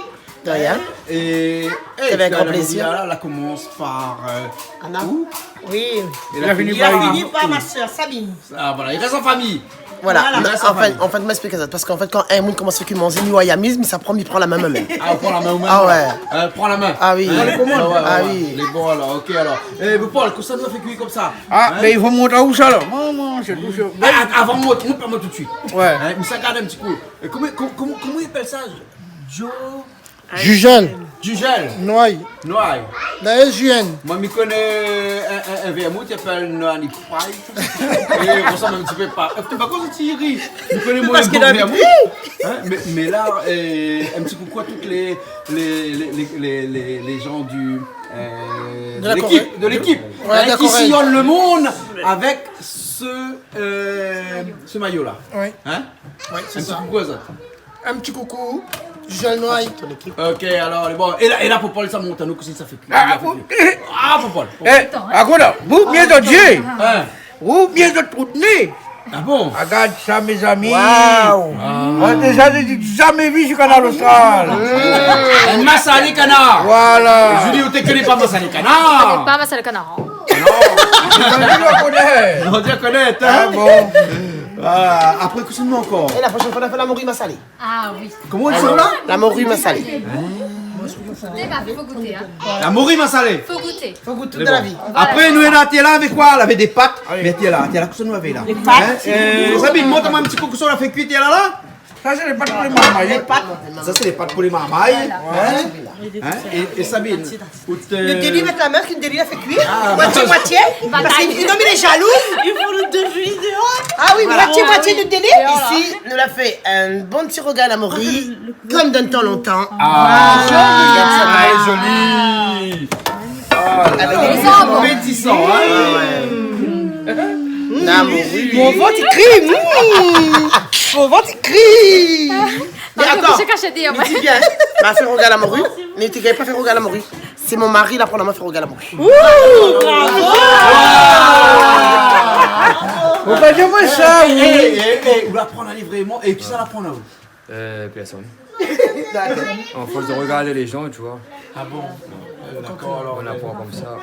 De rien. É, eh, avèk gran plézir. La, la komans par, euh, Anna. Ou ? Oui. É la fini par, fini par ma sèr Sabine. Ah, voilà, i rès an fami. Voilà. Voilà. I rès an fami. An fèt, an fèt, ma ésplik azot. Parske an fèt, kan in moun i komans fé kui manzé, ni wa yamiz, mi sa pran, mi pran la min mèm. Ah, ou pran la min mèm. Ah ouais. Euh, pran la min. Ah oui. Hein ? Ah oui. Lé bon, alor, ok, alor. Eh, mé Paul, kosa nou la fé kui konmsa ? Ah, hein ? Ben, i fo mont aou sa, la. Moin, moin, sé tou sa. Ah, avan mont, nou pé mont tout de suite. Ouais. Hein, mi sa gard in ti kou. É koman, koman, koman i apèl sa ? Jo- Jujèl. Jujèl. Noy. Noy. Noël Juin. Moin, mi koné in, in, in vermout i apèl Noël Pride. É i resanm in ti pé pa. Euh, par kont, Thierry, mi koné moin in bon vermout. Hein, mé, mé la, euh, in ti koukou à tout lé, lé, lé jan du, euh, de la Corée. De l'équipe, de l'équipe, hein, qui sillonne le monde avec ce, euh, ce maillot-là. Oui. Hein ? Oui, sé sa. In ti koukou à sa. In ti koukou, Jujèl Noy. Ok, alor, bon. É la, é la, Popol, sa mont anou, kosa sa fé kui. Ah, Popol. Ah, Popol. Eh, akout la, ou bien zot yé. Hein. Ou bien zot trou d'né. Ah bon ? Agard sa, mézami. Waouh. Ah. Moin déza, mi di, zamé vi su Kanal Austral. Un massalé canard. Voilà. Julie, ou té koné pa massalé canard ? Je connais pas massalé canard. Non. Julie la koné. Non, ou la koné, hein ? Ah bon ? Ah, apré, kosa nou néna ankor ? É la proshèn foi, nou fé la mori massalé. Ah oui. Koman i apèl sa la ? La mori massalé. Goûter, bah, faut goûter, hein. La mori massalé. Faut goûter. Fo gout tout dan la vi. Mé bon. Voilà, sé sa. Apré, nou néna, té la avèk koi ? Avèk dé pat. Ah oui. Mé té la, té la, kosa nou lavé la ? Lé pat. Hein ? Euh, Sabine, mont amoin in ti kou kosa ou la fé kui, té la la ? Sa sé lé pat pou lé marmay. Lé pat. Sa sé lé pat pou lé marmay. Voilà. Hein ? Hein ? É, é Sabine, ou té... Le déli, mèt la min, ke le déli la fé kui. Ah, moitié, bah, moitié. Parske, non, mé lé jalou. I fo le déli déor. Ah oui, moitié, moitié de déli. Voilà. Isi, nou la fé in bon ti rougay la mori, konm dan tan lontan. Ah, joli, hein. Très joli. Ah, la, la. Lé zanfan. Apétisan, hein. Ah ouais. La mori. Mon vant i kri. Mm. Mon vant i kri. Mé atann, mi di bien, ma fé rougay la mori, mé té gingn pa fé rougay la mori. Sé mon mari la aprann amoin fé rougay la mori. Ouh, bravo. Ou va dir amoin sa, oui. Eh, eh, eh, ou la aprann ali vréman, é kisa la aprann aou ? Euh, personne. D'accord. En force de regarder les gens, tu vois. Ah bon ? Euh, d'accord, alors. On apprend comme ça.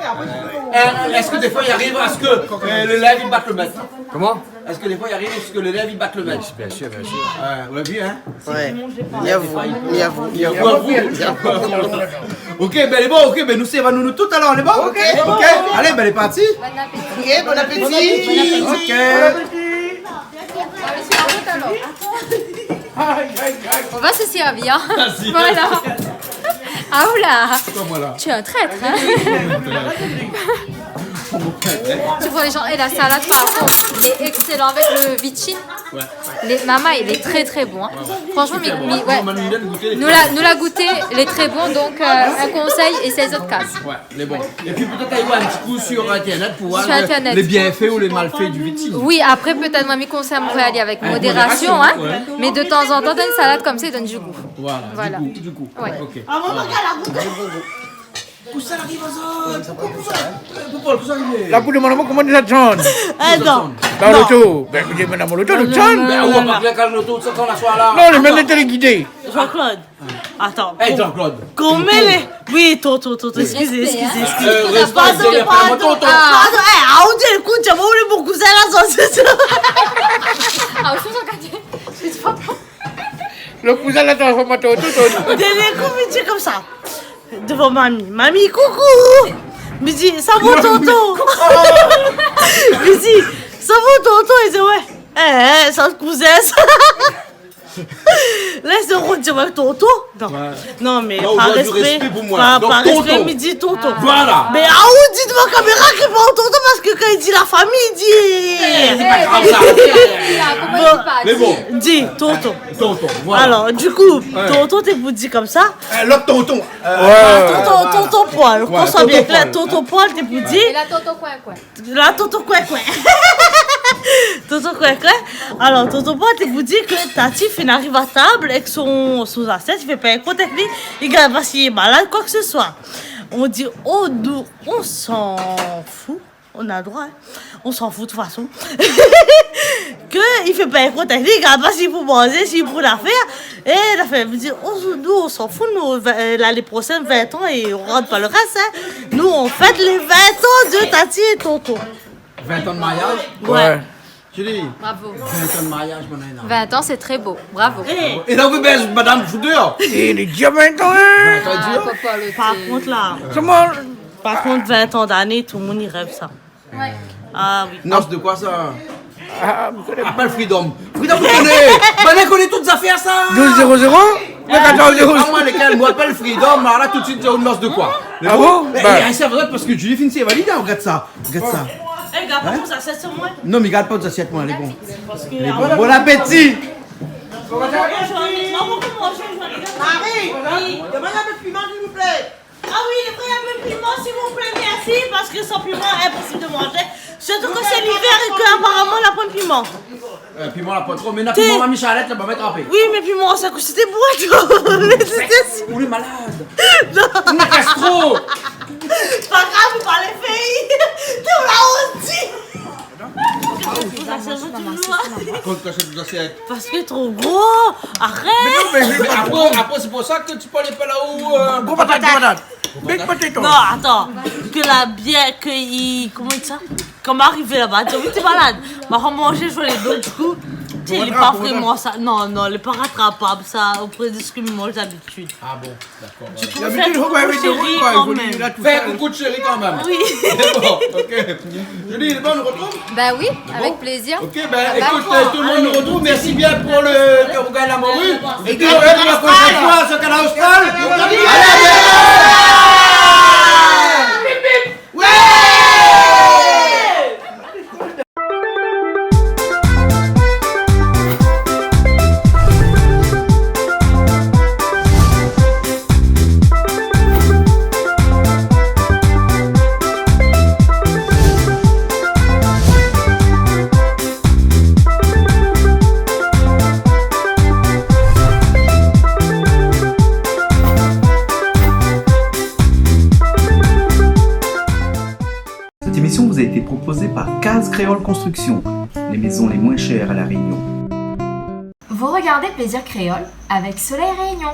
Euh, est-ce que des fois, il arrive à ce que, euh, l'élève, il batte le maître ? Comment ? Est-ce que des fois, il arrive à ce que l'élève, il batte le maître ? Oui, bien sûr, bien sûr. Ouais, on l'a vu, hein ? Ouais. Ni aou, ni aou, ni aou. Ou aou. Ok, ben, lé bon, ok, ben, nou, sé, va nou, nou tout, alor, lé bon ? Ok. Ok, alé, ben, lé parti. Bon appétit. Ok, bon appétit. Ok. Bon appétit. On va se servir. Merci. Voilà. Ah, oula. Quoi, voilà ? Tu es un traître, hein ? Tu vois les gens, et la salade, par contre, il est excellent avec le vitjine. Ouais. Lé, mama, lé très, très bon, hein. Ouais, ouais. Franchement, super bon, hein. Mi, mi, ouais. Moi, ma donn gouté. Nou la, nou la gouté, lé très bon, donc, euh, un conseil, essayez zot kaz. Ouais. Mé bon. Épi pétèt alé voir in ti kou sur internet pou voir le, les bienfaits ou les malfaits du vitjine. Sur internet. Oui, apré, pétèt, moin, mi konsèy amoin alé avèk modérasion, hein. Avec modération, ouais. Mé de tan zan tan, dann in salad konmsa, i donn du gou. Voilà, du gou, du gou. Ouais. Ok. Voilà. Kosa la ariv azot ? Poukosa, poukosa, euh, Popol, kosa la ariv ? La pou demann amoin koman nou la tann. Eh, non. Dan loto. Ben, mi di, mé dan mon loto, nou tann. Ben, ou la pa klé kal loto, sa, kan la swa la. Non, lé mèm lé téléguidé. Jean-Claude. Atann. Hey, Jean-Claude. Koman lé... Oui, tonton, tonton, excusez, excusez, excusez. Euh, respect, pardon, pardon, pardon. Ah. Pardon, eh, ah, ou di, ékout, tiens, moin, mon kouzin la, sa, sé sa. Ah, ou sou son kartié. Sé pa bon. Le Sa la, sa, sa, tonton, tonton. Dernié kou, mi di konmsa, dovan mami. Mami, koukou. Mi di, sa va, tonton? Mi di, sa va, tonton? Li di, wé. É, é, sa, kouzin, sa. La, sé rod, di, wé, tonton. Non. Wé. Non, mé par respé, par respé pou moin. Non, par respé, tonton. Mi di tonton. Voilà. Mé, ah, ou di dovan kaméra ke pa tonton, parske kan li di la fami, li di... É, sé pa grav, sa. Bon. Mé bon. Di tonton. Tonton, voilà. Alor, di kou, tonton, té pou di konmsa. É, lot tonton. Wé. Ah, tonton, tonton Paul. Wé, tonton Paul. K'on soi bien klèr, tonton Paul, té pou di. É la, tonton koin, koin. La, tonton koin, koin. Tonton koin, koin. Alor, tonton Paul, té pou di ke Tati fine ariv a tab èk son, son zasièt, li fé pa in kont èk li, li gingn pa si li lé malad, koi ke se soi. On di, oh, nou, on s'en fout. On a le droit, hein. On s'en fout, de toute façon. Ke li fé pa in kont èk li, li gingn pa si pou manzé, si pou la fèr. É la fé, mi di, on, nou, on s'en fout, nou, vin, euh, lané proshèn, vin an, é on rant pa le rès, hein. Nou, on fèt lé vin an de Tati é tonton. Vin an de mariaz? Wé. Wé. Julie. Bravo. Vin an de mariaz, mon nana. Vin an, sé tré bo. Bravo. É la, ou vé bèz madam fout déor? É, li di vin an, hein. Vin an, ah, dir. Papa, le... Par kont, la, par kont, vin an d'ané, tout le moun i rèv sa. Wé. Ah oui. Notch de koi, sa? Ah, mi koné pa. Apèl Freedom. Freedom, ou koné? Banna i koné tout zafèr, sa. Douz zéro zéro? Wé, katorz zéro. Ah, moin, lékèl? Moin, apèl Freedom, la, tout suit, ou notch de koi. Mé bon, ah bon? É, é, sé vré, parske Julie fine, sé valid, hein, gard sa. Gard sa. É, gard pa mon zasièt, sé moin. Non, mé gard pa out zasièt, moin, lé bon. Parske, lé bon. Bon apéti. Marie, domann in pé piman, s'il vous plaît. Ah oui, lé vré, in pé piman, s'il vous plaît, merci, parske san piman, inposib de manzé. Sirtou ke sé livèr é ke aparaman, la poin piman. Euh, piman, la poin tro, mé na piman, mami Charlette, la, va mèt in pé. Oui, mé piman, sa kou, sété bon, toi. Mé sété... Ou lé malad. Non. Ou lé gastro. Pa grav, ou parl fé. Té la osi. Akoz ou ashèt dé zasièt? Parske tro gro. Arèt. Mé non, mé, mé apré, apré, sé pou sa ke ou pé alé pa la ou, euh, gro patat, gro patat. Big potato. Non, atann. Ke la bien, ke i, koman i di sa? Kan ma arivé laba, di, oui, té malad. Ma manzé, mi voi lé dot, di kou, té, lé pa vréman sa. Non, non, lé pa ratrapab, sa, opré de sak mi manz dabitid. Ah bon. Dakor. Di kou, fé in koukou Chéri kan mèm. Fé in koukou Chéri kan mèm. Oui. Bon, ok. Julie, lé bon, nou artrouv? Bah oui, avèk plézir. Ok, ben, ékout, euh, tout le monde, nou artrouv. Merci bien pou le, ke ou gingn la mori. É pi, nou artrouv la proshèn foi sur Kanal Austral. Allez, à bientôt. Cette émission vous a été proposée par Case Créole Construction, les maisons les moins chères à La Réunion. Vous regardez Plaisir Créole avec Soleil Réunion.